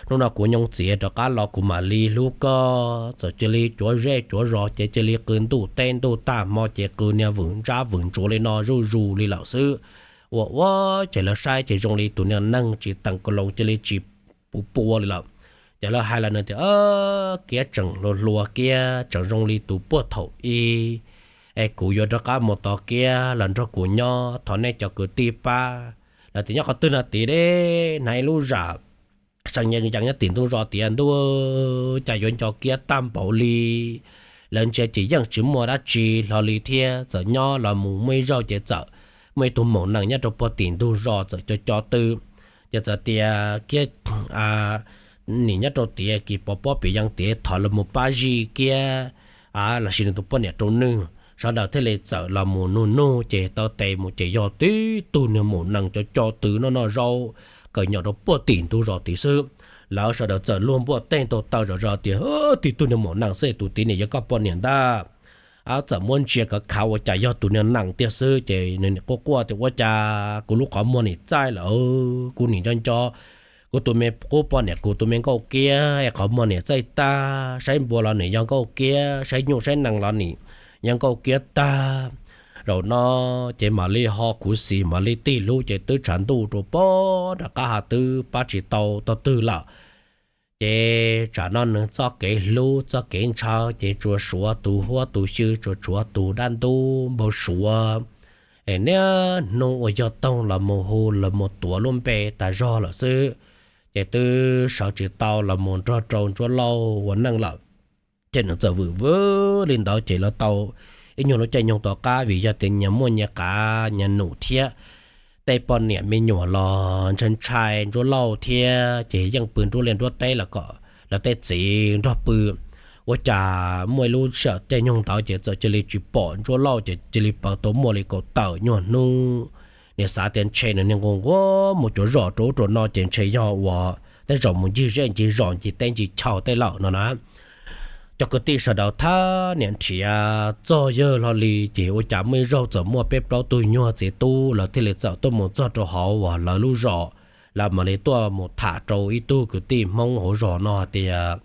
Hnub no kuv nyoo txiav rov qab los kuv mam li hlub koj. Txawm cia li cuav zej cuav zos ces cia li qw ntuj teb ntuj tag hmo ces qw niag vwm ntsab vwm ntsuav li no zuj zus li lawm xwb. Ua ua ces lawv saib ces zoo li tus niag neeg tsis teem ka loos cia li tsis puv pua li lawm. Ces lawv hais los nws tias, Kiab tseem hluas hluas, Kiab tseem zoo li tus puag thaum ub, es kuv yuav rov qab mus tos Kiab los nrog kuv nyob, thov nej cov kwv tij pab. Lawv tias, Nyob qhov twg no tid? Hnav ib lub zam seev yees yees nyob tim ntug zos tiav ntuj, cas yuav nco Kiab tag npaum li. Lawv ntsia ces yeej tsis muaj dab tsi hlo li thiab. Txawm nyob los mus muaj ib zaug ces txawm muaj ib tug maum nees nyob rau puag tim ntug zos txawm co co tw, ces txawm tias, Kiab, nim nyob rau tiav kis pov pob pim yees tiav, thov los mus pab zij Kiab los sis nws tus poj niam rau nws. Sawv daws thiaj li txawm los mus nug nug ces tau tes mus ces yog tib tug niag maum nees co co tw noj noj zaub kawm nyom rau puag tim ntug zos tid xwb. Lawv sawv daws txawm luag npuaj tej ntaug taw zom zaws tias, Tib tug niag maum nees xwb, tus tid nim yog koj poj niam ntag. Txawm muab ntsia kov khav ua cas yog tus niag nees tiag xwb ces nws quaj quaj tias, Ua cas kuv lub qhov muag nim txaij lawm, kuv nim nco nco kuv tus me qub poj niam, kuv tus me Nkauj Kiab es qhov muag nim txaij tag, saib npua los nim yog Nkauj Kiab, saib nyuj saib nees los nim yog Nkauj Kiab tag. Zaum no ces mam li ho khuv xim mam li tig hlub ces twb tshav ntuj rau pob nram qab ha twb pab tsis tau tog twg lawm. Ces tsam no nws txoj kev hlub txoj kev ntshaw ces tsuas suav tus huab tus xyw, tsuas suav tus dab ntub npau suav. Es niaj hnub ua yog toog los mus hu los mus tuav lub npe tas zog lawm xwb. Ces twb sawv tsis tau los mus nrog rau Ntsuab Lauj ua neej lawm. Ces nws txawm vwm vwm li ntawd ces los tau ib nyuag lub caij nyoog tom qab vim yog tias nyias muaj nyias qav nyias num thiab, tej poj niam me nyuam los ntshai ntshai Ntsuab Lauj thiab ces yeej pw nruab liaj nruab teb los kom lawv tej txiv nrog pw. Ua cas muaj ib lub sij hawm caij nyoog ntawd ces txawm cia li tsis pom Ntsuab Lauj ces cia li paws tau muaj li kaum tawm nyuag hnub. Nws xav tias ntshe nws niag nquag nquag mus cuav zos rau ub rau no ces ntshe yog uas tej zaum mus ncig zej ncig zos ncig teb ncig chaw tej lawm no na. Cov kwv tij sawv daws thab niam nrhiav txog yawg hlo li ces ua cas muaj ib zaug txawm muaj peb plaub tug nyuag txiv tub lawv thiaj li txawm tuaj mus txog rau hauv uas lawv lub zos. Lawv mam li tuaj mus tham rau ib tug kwv tij Hmoob hauv zos no hais tias,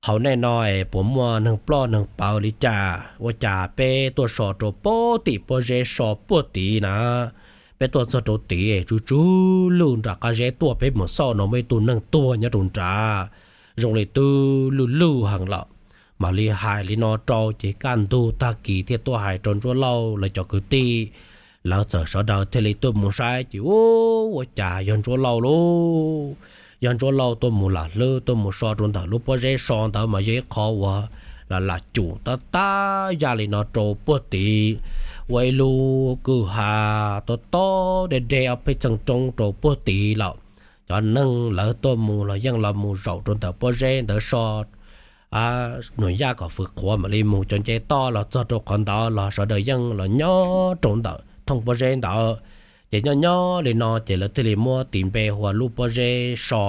hauv nej no es puas muaj neeg ploj neeg pawv li cas? Ua cas peb tuaj so rau puag tim pob zeb so puag tid na, peb tuaj txog rau tid tsw tsw lug nram qab zeb tuaj, peb mus xauj no muaj ib tug neeg tuag nyob rau nrad, zoo li twb lwj lwj heev lawm. Mam li hais li no rau ces kaj ntug tag kis thiaj tuaj hais rau Ntsuab Lauj lawv cov kwv tij. Lawv txawm sawv daws thiaj li tuaj mus saib ces ua, ua cas yog Ntsuab Lauj lauj. Yog Ntsuab Lauj tuaj mus lam hlwb tuaj mus so rau ntawm lub pob zeb so ntawd mas yog ib qho uas lam lam cum tab tab yaj li no rau puag tid, ua ib lub kwj ha tob tob deb deb ob peb txheej roob rau puag tid lawm. Cov neeg lawv tuaj mus los yeej los mus zaum rau ntawm pob zeb ntawd so, nws yaj kom fwv qhuav mam li mus cov nce toj los txog rau qhov ntawd los sawv daws yeej los nyob rau ntawm thooj pob zeb ntawd. Ces nyob nyob li no ces lawv thiaj li muab tis npe hu ua lub pob zeb so.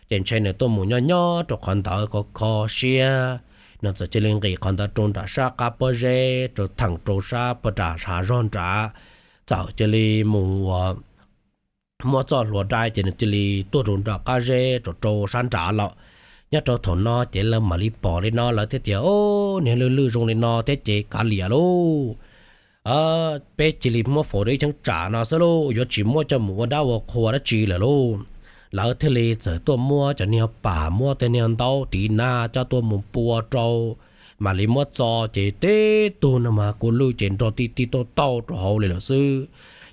Ces ntshe nws tuaj mus nyob nyob rau qhov ntawd kho kho siab, nws txawm cia li nqis qhov ntawd rau nram sab qab pob zeb rau theem rau sab pag nram hav zog nrad, txawm cia li mus ua muab txoj hlua dai ces nws cia li tuaj rau nram qab zeb rau rau sab nrad lawm. Nyob rau thaum no ces lawv mam li pom li no lawv thiaj tias, Au, niag lwj lwj zoo li no thiab ces kav liam lauj. Peb cia li muab faus rau ib cheeb tsam no xwb lauj, yuav tsis muab coj mus ua dab ua qhua dab tsi lawm lauj. Lawv thiaj li txawm tuaj muab cov niag pas muab tej niag ntaub tiv nag coj tuaj mus pua rau, mam li muab txo ces tib tug no mas kuv lwj ces nrog tij tij tauj tauj rau hauv li lawm xwb.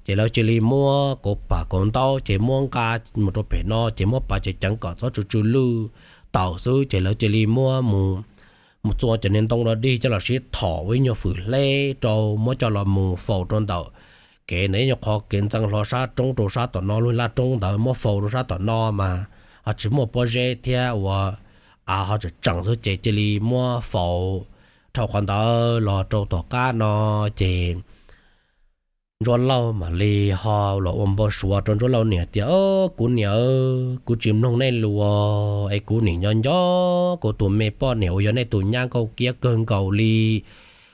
Ces lawv cia li muab kauv pas kauv ntaub ces muab nqa mus rau pem no ces muab pas ceev ceev kom txhob tsw tsw lwj tawm xwb ces lawv cia li muab mus mus txua cov niag ntoo los dig coj los sib thom ua ib nyuag fwm hleb rau muab coj los mus faus rau ntawm kev ntawd ib nyuag qho kev ntxeev hlo sab roob rau sab tom no lub laj roob ntawd muab faus rau sab tom no mas ho tsis muaj pob zeb thiab ua av ho tseem tseem xwb ces cia li muab faus dhau qhov ntawd los rau tom qab no ces Ntsuab Lauj mam li ho los ua npau suav rau Ntsuab Lauj niam tias, Kuv niam, kuv tsis mloog nej lus es kuv nim nco nco kuv tus me poj niam uas yog nej tus nyab nkauj kiab kawg nkaus li.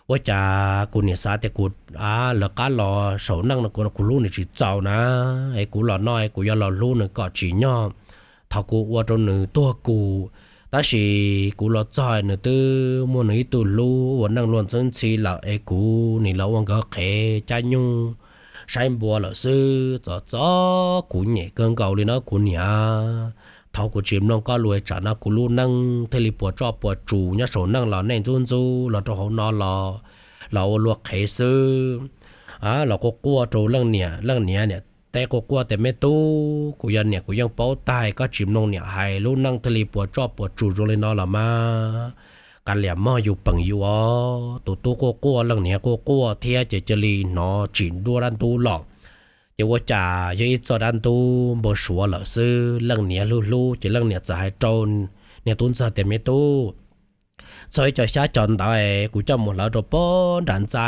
Ua cas kuv nim xav tias kuv, a, lawv qab los saum neej no kuv, kuv hlub nws tsis txaus na, es kuv los no es kuv yuav los hlub nws kom tsim nyog thaum kuv ua rau nws tuag kuv. Tab sis kuv los txog nws twb muaj nws ib tug hlub ua neej luag ntxhwb ntxhi lawm es kuv nim los ua nkawd qhev cab nyuj saib npua lawm xwb. Txom txom kuv nyem kawg nkaus li no kuv niam. Thaum kuv tsis mloog koj lus tsam no kuv lub neej thiaj li puas tsoj puas tsus nyob saum neej los nej ntxub ntxub los rau hauv no los, los ua luag qhev xwb. Los quaj quaj rau leej niam, leej niam niam teb quaj quaj tias, Me tub, kuv yog niam kuv yeej paub tag, koj tsis mloog niam hais lub neej thiaj li puas tsoj puas tsus zoo li no los mas. Kav liam mog yus peem yus os. Tus tub quaj quaj leej niam quaj quaj thiab ces cia li hnov tsim duab dab ntub los. Ces ua cas yog ib txoj dab ntub npau suav lawm xwb. Leej niam hlub hlub ces leej niam txawm hais rau niag tub ntxawg tias, Me tub, txhob ib co xyab co ntawv es kuv coj mus hlawv rau puag nram ntxa.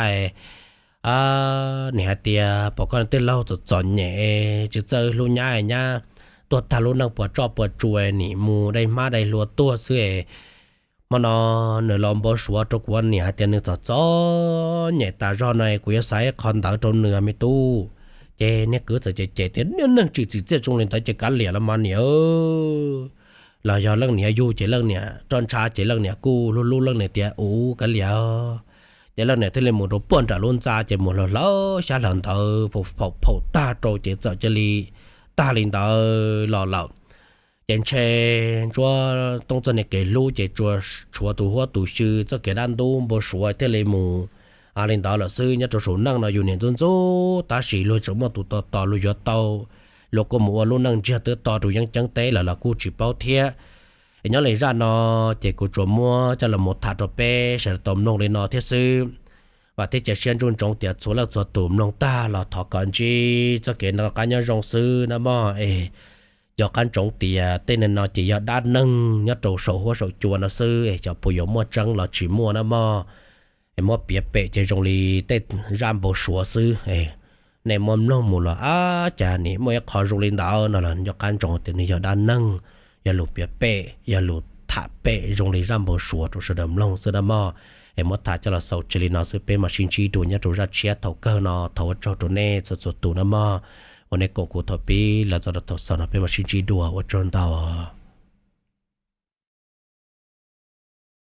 Nim hais tias pom koj tij laug txom txom nyem tsis txawj hlub nyab, nyab tuag tag lub neej puas tsoj puas tsus, nim mus dai hmab dai hlua tuag xwb. Hmo no nws los npau suav rau kuv niam hais tias nws txom txom nyem tas zog no, kuv yuav xa ib qho ntawv rau nws me tub. Ces niag kwv txawm cem cem tias, Niag neeg tsis txim txiaj zoo li ntawd ces kav liam los mas niam. Los yog leej niam yug ces leej niam roj ntsha ces leej niam kuj hlub hlub leej niam tias, Ua kav liam. Ces leej niam thiaj li mus rau puag nram lub ntxa ces mus hlawv hlawv xyab hlawv ntawv phaum phaum tag rau ces txawm cia li tag li ntawd los lawm. Ces ntshe Ntsuab Tooj txoj niag kev hlub ces tsuas tshuav tus huab tus xyw txoj kev dab ntub npau suav thiaj li mus li ntawd lawm xwb. Nyob rau saum neej no yus niam ntxub ntxub tab sis luag tseem muaj tus tos tos luag yuav tau, luag kuj mus ua lub neej ntsiag twb to rau yeeb ceeb teb lawm los kuj tsis paub thiab. Es nyob li zaj no ces kuv tsuas muab coj los mus tham rau peb sawv daws tau mloog li no thiab xwb. Vam thiab cia siab ntsoov ntsoov tias txhua leej txhua tus mloog tag los thov kom ntsib txoj kev noj qab nyob zoo xwb na mog. Es nco qab ntsoov tias tej neeg no ces yog dab neeg nyob rau saum huab saum cua no xwb, es xyov puas yuav muaj tseeb los tsis muaj na mog. Es muab piav pem ces zoo li tej zaj npau suav xwb. Nej muab mloog mus los ab cas nim muaj ib qho zoo li ntawd no los nco qab ntsoov tias nws yog dab neeg, yog lus piav pem, yog lus tham pem zoo li zaj npau suav rau sawv daws mloog xwb na mog. Es muab tham coj los xaus tsis li no xwb, peb mam sib ntsib dua nyob rau zaj tshiab thaum kawg no. Thov ua tsaug rau nej txhua txhua tus na mog, uas nej koom kuv thaum pib los txog rau thaum xaus no. Peb mam sib ntsib dua, ua tsaug ntau.